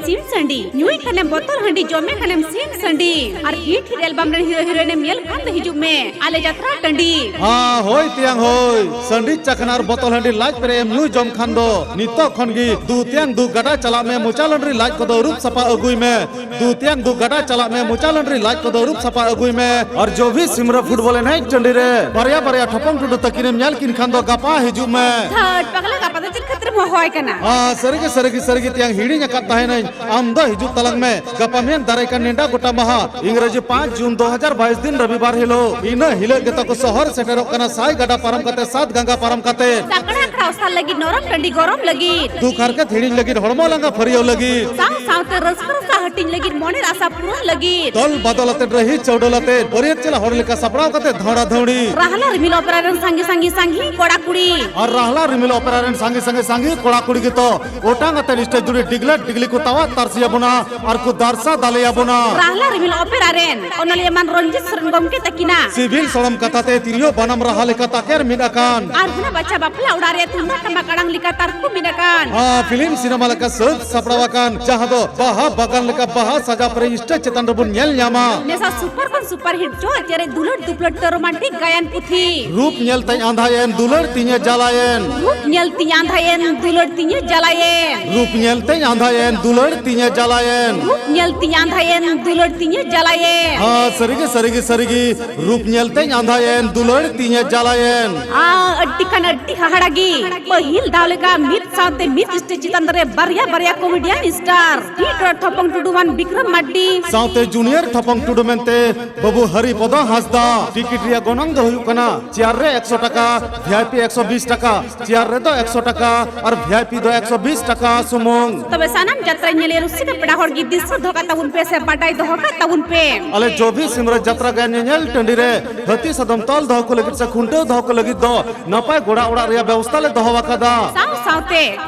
ᱥᱤᱢ ᱥᱟᱺᱰᱤ᱾ ᱧᱩᱭ ᱠᱷᱟᱱᱮᱢ ᱵᱚᱛᱚᱞ ᱦᱟᱺᱰᱤ ᱡᱚᱢᱮ ᱠᱷᱟᱱᱮᱢ ᱥᱤᱢ ᱥᱟᱺᱰᱤ, ᱟᱨ ᱦᱤᱴ ᱦᱤᱴ ᱮᱞᱵᱟᱢ ᱨᱮᱱ ᱦᱤᱨᱳ ᱦᱤᱨᱳᱭᱤᱱ ᱮᱢ ᱧᱮᱞ ᱠᱷᱟᱱ ᱫᱚ ᱦᱤᱡᱩᱜ ᱢᱮ ᱟᱞᱮ ᱡᱟᱛᱨᱟ ᱴᱟᱺᱰᱤ᱾ ᱦᱟ, ᱦᱳᱭ ᱛᱮᱭᱟᱝ ᱦᱳᱭ, ᱥᱟᱺᱰᱤ ᱪᱟᱠᱷᱱᱟ ᱟᱨ ᱵᱚᱛᱚᱞ ᱦᱟᱺᱰᱤ ᱞᱟᱡ ᱯᱮᱨᱮᱡ ᱮᱢ ᱧᱩ ᱡᱚᱢ ᱠᱷᱟᱱ ᱫᱚ ᱱᱤᱛᱚᱜ ᱠᱷᱚᱱ ᱜᱮ ᱫᱩ ᱛᱮᱭᱟᱝ ᱫᱩ ᱜᱟᱰᱟ ᱪᱟᱞᱟᱜ ᱢᱮ, ᱢᱚᱪᱟ ᱞᱟᱹᱱᱰᱨᱤ ᱞᱟᱡ ᱠᱚᱫᱚ ᱟᱹᱨᱩᱵ ᱥᱟᱯᱷᱟ ᱟᱹᱜᱩᱭ ᱢᱮ᱾ ᱫᱩ ᱛᱮᱭᱟᱝ ᱫᱩ ᱜᱟᱰᱟ ᱪᱟᱞᱟᱜ ᱢᱮ, ᱢᱚᱪᱟ ᱞᱟᱹᱱᱰᱨᱤ ᱞᱟᱡ ᱠᱚᱫᱚ ᱟᱹᱨᱩᱵ ᱥᱟᱯᱷᱟ ᱟᱹᱜᱩᱭ ᱢᱮ᱾ ᱟᱨ ᱡᱚᱵᱷᱤ ᱥᱤᱢᱨᱟ ᱯᱷᱩᱴᱵᱚᱞ ᱮᱱᱮᱡ ᱴᱟᱺᱰᱤ ᱨᱮ ᱵᱟᱨᱭᱟ ᱵᱟᱨᱭᱟ ᱴᱷᱚᱯᱚᱝ ᱴᱩᱰᱩ ᱛᱟᱹᱠᱤᱱᱮᱢ ᱧᱮᱞ ᱠᱤᱱ ᱠᱷᱟᱱ ᱫᱚ ᱜᱟᱯᱟ ᱦᱤᱡᱩᱜ ᱢᱮ᱾ ᱫᱷᱟᱹᱴ ᱯᱟᱜᱽᱞᱟ, ᱜᱟᱯᱟ ᱫᱚ ᱪᱮᱫ ᱠᱷᱟᱹᱛᱤᱨᱮᱢ ᱦᱚᱦᱚᱣᱟᱭ ᱠᱟᱱᱟ? ᱦᱟ, ᱥᱟᱹᱨᱤᱜᱮ, ᱥᱟᱹᱨᱤᱜᱮ, ᱥᱟᱹᱨᱤᱜᱮ ᱛᱮᱭᱟᱝ, ᱦᱤᱲᱤᱧ ᱟᱠᱟᱫ ᱛᱟᱦᱮᱱᱟᱹᱧ᱾ ᱟᱢ ᱫᱚ ᱦᱤᱡᱩᱜ ᱛᱟᱞᱟᱝ ᱢᱮ ᱜᱟᱯᱟ ᱢᱮᱭᱟᱝ ᱫᱟᱨᱟᱭ ᱠᱟᱱ ᱱᱮᱰᱟ ᱜᱚᱴᱟ ᱢᱟᱦᱟ, ᱤᱝᱨᱮᱡᱤ ᱯᱟᱸᱪ ᱡᱩᱱ ᱫᱩ ᱦᱟᱡᱟᱨ ᱵᱟᱭᱤᱥ ᱫᱤᱱ ᱨᱚᱵᱤᱵᱟᱨ ᱦᱤᱞᱳᱜ᱾ ᱤᱱᱟᱹ ᱦᱤᱞᱳᱜ ᱜᱮᱛᱟ ᱠᱚ ᱥᱚᱦᱚᱨ ᱥᱮᱴᱮᱨᱚᱜ ᱠᱟᱱᱟ ᱥᱟᱭ ᱜᱟᱰᱟ ᱯᱟᱨᱚᱢ ᱠᱟᱛᱮ, ᱥᱟᱛ ᱜᱟᱝᱜᱟ ᱯᱟᱨᱚᱢ ᱠᱟᱛᱮ᱾ ᱥᱟᱠᱲᱟ ᱟᱠᱷᱲᱟ ᱚᱥᱟᱨ ᱞᱟᱹᱜᱤᱫ ᱱᱚᱨᱚᱢ ᱴᱟᱺᱰᱤ ᱜᱚᱨᱚᱢ ᱞᱟᱹᱜᱤᱫ᱾ ᱫᱩᱠ ᱦᱟᱨᱠᱮᱛ ᱦᱤᱲᱤᱧ ᱞᱟᱹᱜᱤᱫ, ᱦᱚᱲᱢᱚ ᱞᱟᱸᱜᱟ ᱯᱷᱟᱹᱨᱭᱟᱹᱣ ᱞᱟᱹᱜᱤᱫ᱾ ᱥᱟᱶ ᱥᱟᱶᱛᱮ ᱨᱟᱹᱥᱠᱟᱹ ᱨᱚᱥᱟ ᱦᱟᱹᱴᱤᱧ ᱞᱟᱹᱜᱤᱫ, ᱢᱚᱱᱮᱨ ᱟᱥᱟ ᱯᱩᱨᱩᱱ ᱞᱟᱹᱜᱤᱫ᱾ ᱫᱚᱞ ᱵᱟᱫᱚᱞ ᱟᱛᱮ, ᱨᱟᱹᱦᱤ ᱪᱟᱹᱣᱰᱟᱹᱞ ᱟᱛᱮ, ᱵᱟᱹᱨᱭᱟᱹᱛ ᱪᱟᱞᱟᱜ ᱦᱚᱲ ᱞᱮᱠᱟ ᱥᱟᱯᱲᱟᱣ ᱠᱟᱛᱮ ᱫᱷᱟᱣᱲᱟ ᱫᱷᱟᱹᱣᱲᱤ᱾ ᱨᱟᱦᱞᱟ ᱨᱤᱢᱤᱞ ᱚᱯᱮᱨᱟ ᱨᱮᱱ ᱥᱟᱸᱜᱮ ᱥᱟᱸᱜᱮ ᱥᱟᱸᱜᱮ ᱠᱚᱲᱟ ᱠᱩᱲᱤ᱾ ᱟᱨ ᱨᱟᱦᱞᱟ ᱨᱤᱢᱤᱞ ᱚᱯᱮᱨᱟ ᱨᱮᱱ ᱥᱟᱸᱜᱮ ᱥᱟᱸᱜᱮ ᱥᱟᱸᱜᱮ ᱠᱚᱲᱟ ᱠᱩᱲᱤ ᱜᱮᱛᱚ ᱚᱴᱟᱝ ᱟᱛᱮ ᱥᱴᱮᱡᱽ ᱫᱷᱩᱲᱤ ᱰᱤᱜᱽᱞᱟᱹ ᱰᱤᱜᱽᱞᱤ ᱠᱚ ᱛᱟᱣᱟᱜ ᱛᱟᱨᱥᱤ ᱟᱵᱚᱱᱟ ᱟᱨ ᱠᱚ ᱫᱟᱨᱥᱟ ᱫᱟᱞᱮ ᱟᱵᱚᱱᱟ᱾ ᱨᱟᱦᱞᱟ ᱨᱤᱢᱤᱞ ᱚᱯᱮᱨᱟ ᱨᱮᱱ ᱚᱱᱚᱞᱤᱭᱟᱹ ᱢᱟᱱ ᱨᱚᱧᱡᱤᱛ ᱥᱚᱨᱮᱱ ᱜᱚᱢᱠᱮ ᱛᱟᱹᱠᱤᱱᱟ᱾ ᱥᱤᱵᱤᱞ ᱥᱚᱲᱚᱢ ᱠᱟᱛᱷᱟ ᱛᱮ ᱛᱤᱨᱭᱳ ᱵᱟᱱᱟᱢ ᱨᱟᱦᱟ ᱞᱮᱠᱟ ᱛᱟᱠᱮᱨ ᱢᱤᱫ ᱟᱠᱟᱱ᱾ ᱟᱨ ᱦᱩᱱᱟ ᱵᱟᱪᱷᱟ ᱵᱟᱯᱞᱟ ᱚᱲᱟᱜ ᱨᱮ ᱛᱩᱢᱫᱟᱜ ᱴᱟᱢᱟᱠ ᱟᱲᱟᱝ ᱞᱮᱠᱟ ᱛᱟᱨᱠᱚ ᱢᱤᱫ ᱟᱠᱟᱱ᱾ ᱦᱟ, ᱯᱷᱤᱞᱢ ᱥᱤᱱᱮᱢᱟ ᱞᱮᱠᱟ ᱥᱟᱹᱛ ᱥᱟᱯᱲᱟᱣ ᱟᱠᱟᱱ, ᱡᱟᱦᱟᱸ ᱫᱚ ᱵᱟᱦᱟ ᱵᱟᱜᱟᱱ ᱞᱮᱠᱟ ᱵᱟᱦᱟ ᱥᱟᱡᱟᱣ ᱯᱮᱨᱮᱡ ᱥᱴᱮᱡᱽ ᱪᱮᱛᱟᱱ ᱨᱮᱵᱚᱱ ᱧᱮᱞ ᱧᱟᱢᱟ᱾ ᱱᱮᱥᱟ ᱥᱩᱯᱟᱨ ᱠᱷᱚᱱ ᱥᱩᱯᱟᱨ ᱦᱤᱴ ᱪᱚ ᱪᱮᱨᱮᱡ ᱫᱩᱞᱟᱹᱲ ᱫᱩᱯᱞᱟᱹᱲ ᱛᱮ ᱨᱳᱢᱟᱱᱴᱤᱠ ᱜᱟᱭᱟᱱ ᱯᱩᱛᱷᱤ᱾ ᱨᱩᱯ ᱧᱮᱞ ᱛᱮᱧ ᱟᱸᱫᱷᱟᱭᱮᱱ, ᱫᱩᱞᱟᱹᱲ ᱛᱤᱧᱮ ᱡᱟᱞᱟᱭᱮᱱ᱾ ᱨᱩᱯ ᱧᱮᱞ ᱛᱤᱧ ᱟᱸᱫᱷᱟᱭᱮᱱ, ᱫᱩᱞᱟᱹᱲ ᱛᱤᱧᱮ ᱡᱟᱞᱟᱭᱮᱱ᱾ ᱨᱩᱯ ᱧᱮᱞ ᱛᱮᱧ ᱟᱸᱫᱷᱟᱭᱮᱱ, ᱫᱩᱞᱟᱹᱲ ᱛᱤᱧᱮ ᱡᱟᱞᱟᱭᱮᱱ᱾ ᱨᱩᱯ ᱧᱮᱞ ᱛᱤᱧ ᱟᱸᱫᱷᱟᱭᱮᱱ, ᱫᱩᱞᱟᱹᱲ ᱛᱤᱧᱮ ᱡᱟᱞᱟᱭᱮᱱ᱾ ᱦᱟ, ᱥᱟᱹᱨᱤᱜᱮ, ᱥᱟᱹᱨᱤᱜᱮ, ᱥᱟᱹᱨᱤᱜᱮ, ᱨᱩᱯ ᱧᱮᱞ ᱛᱮᱧ ᱟᱸᱫᱷᱟᱭᱮᱱ, ᱫᱩᱞᱟᱹᱲ ᱛᱤᱧᱮ ᱡᱟᱞᱟᱭᱮᱱ᱾ ᱟ, ᱟᱹᱰᱤ ᱠᱷᱟᱱ ᱟᱹᱰᱤ ᱦᱟᱦᱟᱲᱟ ᱜᱮ᱾ ᱯᱟᱹᱦᱤᱞ ᱫᱷᱟᱣ ᱞᱮᱠᱟ ᱢᱤᱫ ᱥᱟᱶᱛᱮ ᱢᱤᱫ ᱥᱴᱮᱡᱽ ᱪᱮᱛᱟᱱ ᱨᱮ ᱵᱟᱨᱭᱟ ᱵᱟᱨᱭᱟ ᱠᱚᱢᱮᱰᱤᱭᱟᱱ ᱥᱴᱟᱨ, ᱦᱤᱴ ᱨᱚᱲ ᱴᱷᱚᱯᱚᱝ ᱴᱩᱰᱩ ᱢᱟᱱ ᱵᱤᱠᱨᱚᱢ ᱢᱟᱨᱰᱤ᱾ ᱥᱟᱶᱛᱮ ᱡᱩᱱᱤᱭᱚᱨ ᱴᱷᱚᱯᱚᱝ ᱴᱩᱰᱩ ᱢᱮᱱᱛᱮ ᱵᱟᱹᱵᱩ ᱦᱟᱨᱤ ᱯᱚᱫᱚ ᱦᱟᱸᱥᱫᱟ᱾ ᱴᱤᱠᱤᱴ ᱨᱮᱭᱟᱜ ᱜᱚᱱᱚᱝ ᱫᱚ ᱦᱩᱭᱩᱜ ᱠᱟᱱᱟ ᱪᱮᱭᱟᱨ ᱨᱮ ᱮᱠᱥᱚ ᱴᱟᱠᱟ, ᱵᱷᱤ ᱟᱭ ᱯᱤ ᱮᱠᱥᱚ ᱵᱤᱥ ᱴᱟᱠᱟ, ᱪᱮᱭᱟᱨ ᱨᱮᱫᱚ ᱮᱠᱥᱚ ᱴᱟᱠᱟ ᱟᱨ ᱵᱷᱤ ᱟᱭ ᱯᱤ ᱫᱚ ᱮᱠᱥᱚ ᱵᱤᱥ ᱴᱟᱠᱟ ᱥᱩᱢᱩᱝ᱾ ᱛᱚᱵᱮ ᱥᱟᱱᱟᱢ ᱡᱟᱛᱨᱟ ᱧᱮᱞᱤᱭᱟᱹ ᱨᱩᱥᱤᱠᱟ ᱯᱮᱲᱟ ᱦᱚᱲ ᱜᱮ ᱫᱤᱥᱟᱹ ᱫᱚᱦᱚ ᱠᱟᱜ ᱛᱟᱵᱚᱱ ᱯᱮ ᱥᱮ ᱵᱟᱰᱟᱭ ᱫᱚᱦᱚ ᱠᱟᱜ ᱛᱟᱵᱚᱱ ᱯᱮ᱾ ᱟᱞᱮ ᱡᱚᱵᱷᱤ ᱥᱤᱢᱨᱟᱹ ᱡᱟᱛᱨᱟ ᱜᱟᱭᱟᱱ ᱧᱮᱧᱮᱞ ᱴᱟᱺᱰᱤ ᱨᱮ ᱦᱟᱹᱛᱤ ᱥᱟᱫᱚᱢ ᱛᱚᱞ ᱫᱚᱦᱚ ᱠᱚ ᱞᱟᱹᱜᱤᱫ ᱥᱮ ᱠᱷᱩᱱᱴᱟᱹᱣ ᱫᱚᱦᱚ ᱠᱚ ᱞᱟᱹᱜᱤᱫ ᱫᱚ ᱱᱟᱯᱟᱭ ᱜᱚᱲᱟ ᱚᱲᱟᱜ ᱨᱮᱭᱟᱜ ᱵᱮᱵᱚᱥᱛᱷᱟ ᱞᱮ ᱫᱚᱦᱚ ᱟᱠᱟᱫᱟ᱾ ᱥᱟᱶ ᱥᱟᱶᱛᱮ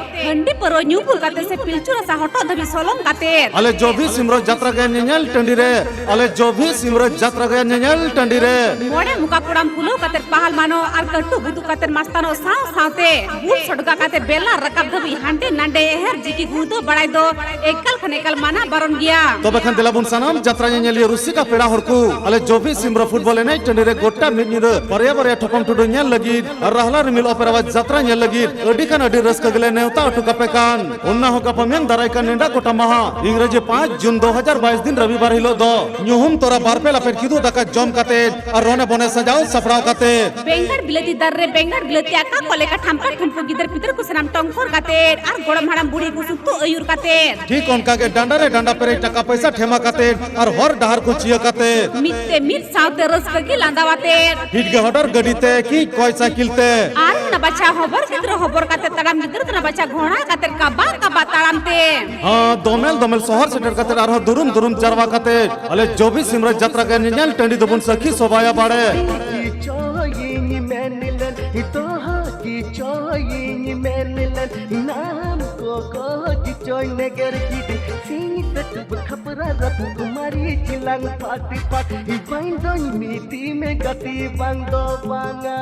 ᱦᱟᱺᱰᱤ ᱯᱟᱹᱨᱣᱟᱹ ᱧᱩ ᱵᱩᱞ ᱠᱟᱛᱮ ᱥᱮ ᱯᱤᱞᱪᱩ ᱨᱟᱥᱟ ᱦᱚᱴᱚᱜ ᱫᱷᱟᱹᱵᱤᱡ ᱥᱚᱞᱚᱝ ᱠᱟᱛᱮ ᱟᱞᱮ ᱡᱚᱵᱷᱤ ᱥᱤᱢᱨᱚ ᱡᱟᱛᱨᱟ ᱜᱮ ᱧᱮᱧᱮᱞ ᱴᱟᱺᱰᱤ ᱨᱮ, ᱟᱞᱮ ᱡᱚᱵᱷᱤ ᱥᱤᱢᱨᱚ ᱡᱟᱛᱨᱟ ᱜᱮ ᱧᱮᱧᱮᱞ ᱴᱟᱺᱰᱤ ᱨᱮ ᱢᱚᱬᱮ ᱢᱚᱠᱟ ᱠᱚᱲᱟᱢ ᱠᱩᱞᱟᱹᱣ ᱠᱟᱛᱮ ᱯᱟᱦᱟᱞ ᱢᱟᱱᱚ ᱟᱨ ᱠᱟᱹᱴᱩ ᱵᱩᱫᱩ ᱠᱟᱛᱮ ᱢᱟᱥᱛᱟᱱᱚ ᱥᱟᱶ ᱥᱟᱶᱛᱮ ᱵᱩᱞ ᱥᱚᱰᱜᱟ ᱠᱟᱛᱮ ᱵᱮᱞᱟ ᱨᱟᱠᱟᱵ ᱫᱷᱟᱹᱵᱤᱡ ᱦᱟᱸᱰᱮ ᱱᱟᱸᱰᱮ ᱮᱦᱮᱨ ᱡᱤᱠᱤ ᱜᱩᱲᱫᱟᱹ ᱵᱟᱲᱟᱭ ᱫᱚ ᱮᱠᱟᱞ ᱠᱷᱟᱱ ᱮᱠᱟᱞ ᱢᱟᱱᱟ ᱵᱟᱨᱚᱱ ᱜᱮᱭᱟ᱾ ᱛᱚᱵᱮ ᱠᱷᱟᱱ ᱫᱮᱞᱟ ᱵᱚᱱ ᱥᱟᱱᱟᱢ ᱡᱟᱛᱨᱟ ᱧᱮᱧᱮᱞᱤᱭᱟᱹ ᱨᱩᱥᱤᱠᱟ ᱯᱮᱲᱟ ᱦᱚᱲ ᱠᱚ ᱟᱞᱮ ᱡᱚᱵᱷᱤ ᱥᱤᱢᱨᱚ ᱯᱷᱩᱴᱵᱚᱞ ᱮᱱᱮᱡ ᱴᱟᱺᱰᱤ ᱨᱮ ᱜᱚᱴᱟ ᱢᱤᱫ ᱧᱤᱫᱟᱹ ᱵᱟᱨᱭᱟ ᱵᱟᱨᱭᱟ ᱴᱷᱚᱯᱚᱝ ᱴᱩᱰᱩ ᱧᱮᱞ ᱞᱟᱹᱜᱤᱫ ᱟᱨ ᱨᱟᱦᱞᱟ ᱨᱤᱢᱤᱞ ᱚᱯᱮᱨᱟᱣᱟᱜ ᱡᱟᱛᱨᱟ ᱧᱮᱞ ᱞᱟᱹᱜᱤᱫ ᱟᱹᱰᱤ ᱠᱷᱟᱱ ᱟᱹᱰᱤ ᱨᱟᱹᱥᱠᱟᱹ ᱜᱮᱞᱮ ᱱᱮᱣᱛᱟ ᱦᱚᱴᱚ ᱠᱟᱯᱮ ᱠᱟᱱ᱾ ᱚᱱᱟ ᱦᱚᱸ ᱜᱟᱯᱟ ᱢᱮᱭᱟᱝ ᱫᱟᱨᱟᱭ ᱠᱟᱱ ᱱᱮᱰᱟ ᱜᱚᱴᱟ ᱢᱟᱦᱟ ᱤᱝᱨᱮᱡᱤ ᱯᱟᱸᱪ ᱡᱩᱱ ᱫᱩ ᱦᱟᱡᱟᱨ ᱵᱟᱭᱤᱥ ᱫᱤᱱ ᱨᱚᱵᱤᱵᱟᱨ ᱦᱤᱞᱳᱜ ᱫᱚ ᱧᱩᱦᱩᱢ ᱛᱚᱨᱟ ᱵᱟᱨ ᱯᱮ ᱞᱟᱯᱮᱴ ᱠᱤᱫᱩ ᱫᱟᱠᱟ ᱡᱚᱢ ᱠᱟᱛᱮ ᱟᱨ ᱨᱚᱱᱮ ᱵᱚᱱᱮ ᱥᱟᱡᱟᱣ ᱥᱟᱯᱲᱟᱣ ᱠᱟᱛᱮ ᱵᱮᱸᱜᱟᱲ ᱵᱤᱞᱟᱹᱛᱤ ᱫᱟᱨᱮ ᱨᱮ ᱵᱮᱸᱜᱟᱲ ᱵᱤᱞᱟᱹᱛᱤ ᱟᱠᱟ ᱠᱚ ᱞᱮᱠᱟ ᱴᱷᱟᱢᱯᱟ ᱴᱷᱩᱢᱯᱩ ᱜᱤᱫᱟᱹᱨ ᱯᱤᱫᱟᱹᱨ ᱠᱚ ᱥᱟᱱᱟᱢ ᱴᱚᱝᱠᱚᱨ ᱠᱟᱛᱮ ᱟᱨ ᱜᱚᱲᱚᱢ ᱦᱟᱲᱟᱢ ᱵᱩᱲᱦᱤ ᱠᱚ ᱥᱩᱛᱩ ᱟᱹᱭᱩᱨ ᱠᱟᱛᱮ ᱴᱷᱤᱠ ᱚᱱᱠᱟ ᱜᱮ ᱰᱟᱸᱰᱟ ᱨᱮ ᱰᱟᱸᱰᱟ ᱯᱮᱨᱮᱡ ᱴᱟᱠᱟ ᱯᱚᱭᱥᱟ ᱴᱷᱮᱢᱟ ᱠᱟᱛᱮ ᱟᱨ ᱦᱚᱨ ᱰᱟᱦᱟᱨ ᱠᱚ ᱪᱤᱭᱟᱹ ᱠᱟᱛᱮ ᱢᱤᱫ ᱛᱮ ᱢᱤᱫ ᱥᱟᱶᱛᱮ ᱨᱟᱹᱥᱠᱟᱹ ᱜᱮ ᱞᱟᱸᱫᱟ ᱟᱛᱮ ᱦᱤᱴ ᱜᱮ ᱦᱚᱰᱚᱨ ᱜᱟᱹᱰᱤ ᱛᱮ ᱠᱤ ᱠᱚᱭ ᱥᱟᱭᱠᱮᱞ ᱛᱮ ᱟᱨ ᱚᱱᱟ ᱵᱟᱪᱷᱟ ᱦᱚᱵᱚᱨ ᱜᱤᱫᱽᱨᱟᱹ ᱦᱚᱵᱚᱨ ᱠᱟᱛᱮ ᱛᱟᱲᱟᱢ ᱜᱤᱫᱽᱨᱟᱹ ᱫᱚ ᱚᱱᱟ ᱵᱟᱪᱷᱟ ᱜᱷᱚᱲᱟ ᱠᱟᱛᱮ ᱠᱟᱵᱟ ᱠᱟᱵᱟ ᱛᱟᱲᱟᱢ ᱛᱮ ᱦᱚᱸ ᱫᱚᱢᱮᱞ ᱫᱚᱢᱮᱞ ᱥᱚᱦᱚᱨ ᱥᱮᱴᱮᱨ ᱠᱟᱛᱮ ᱟᱨᱦᱚᱸ ᱫᱩᱨᱩᱢ ᱫᱩᱨᱩᱢ ᱡᱟᱨᱣᱟ ᱠᱟᱛᱮ ᱟᱞᱮ ᱡᱚᱵᱤ ᱥᱤᱢᱨᱟᱹᱭ ᱡᱟᱛᱨᱟ ᱜᱮ ᱧᱮᱧᱮᱞ ᱴᱟᱺᱰᱤ ᱫᱚᱵᱚᱱ ᱥᱟᱹᱠᱷᱤ ᱥᱚᱵᱷᱟᱭᱟ ᱵᱟᱲᱮ᱾ ᱪᱚᱭᱤᱧ ᱢᱮᱱ ᱞᱮᱱ ᱫᱚᱦᱚ ᱜᱮ ᱪᱚᱭᱤᱧ ᱢᱮᱱ ᱞᱮᱱ ᱱᱟᱢ ᱠᱚ ᱜᱚᱡ ᱪᱚᱭ ᱱᱮᱜᱮᱨ ᱠᱤᱫᱤ ᱥᱤᱧ ᱛᱮ ᱴᱩᱵ ᱠᱷᱟᱯᱨᱟ ᱨᱟᱹᱯᱩᱫ ᱢᱟᱹᱨᱤᱪ ᱞᱟᱝ ᱯᱟᱴ ᱯᱟᱴ ᱤᱧ ᱫᱚᱧ ᱢᱤᱫᱤ ᱢᱮ ᱜᱟᱛᱮ ᱵᱟᱝ ᱫᱚ ᱵᱟᱝᱟ᱾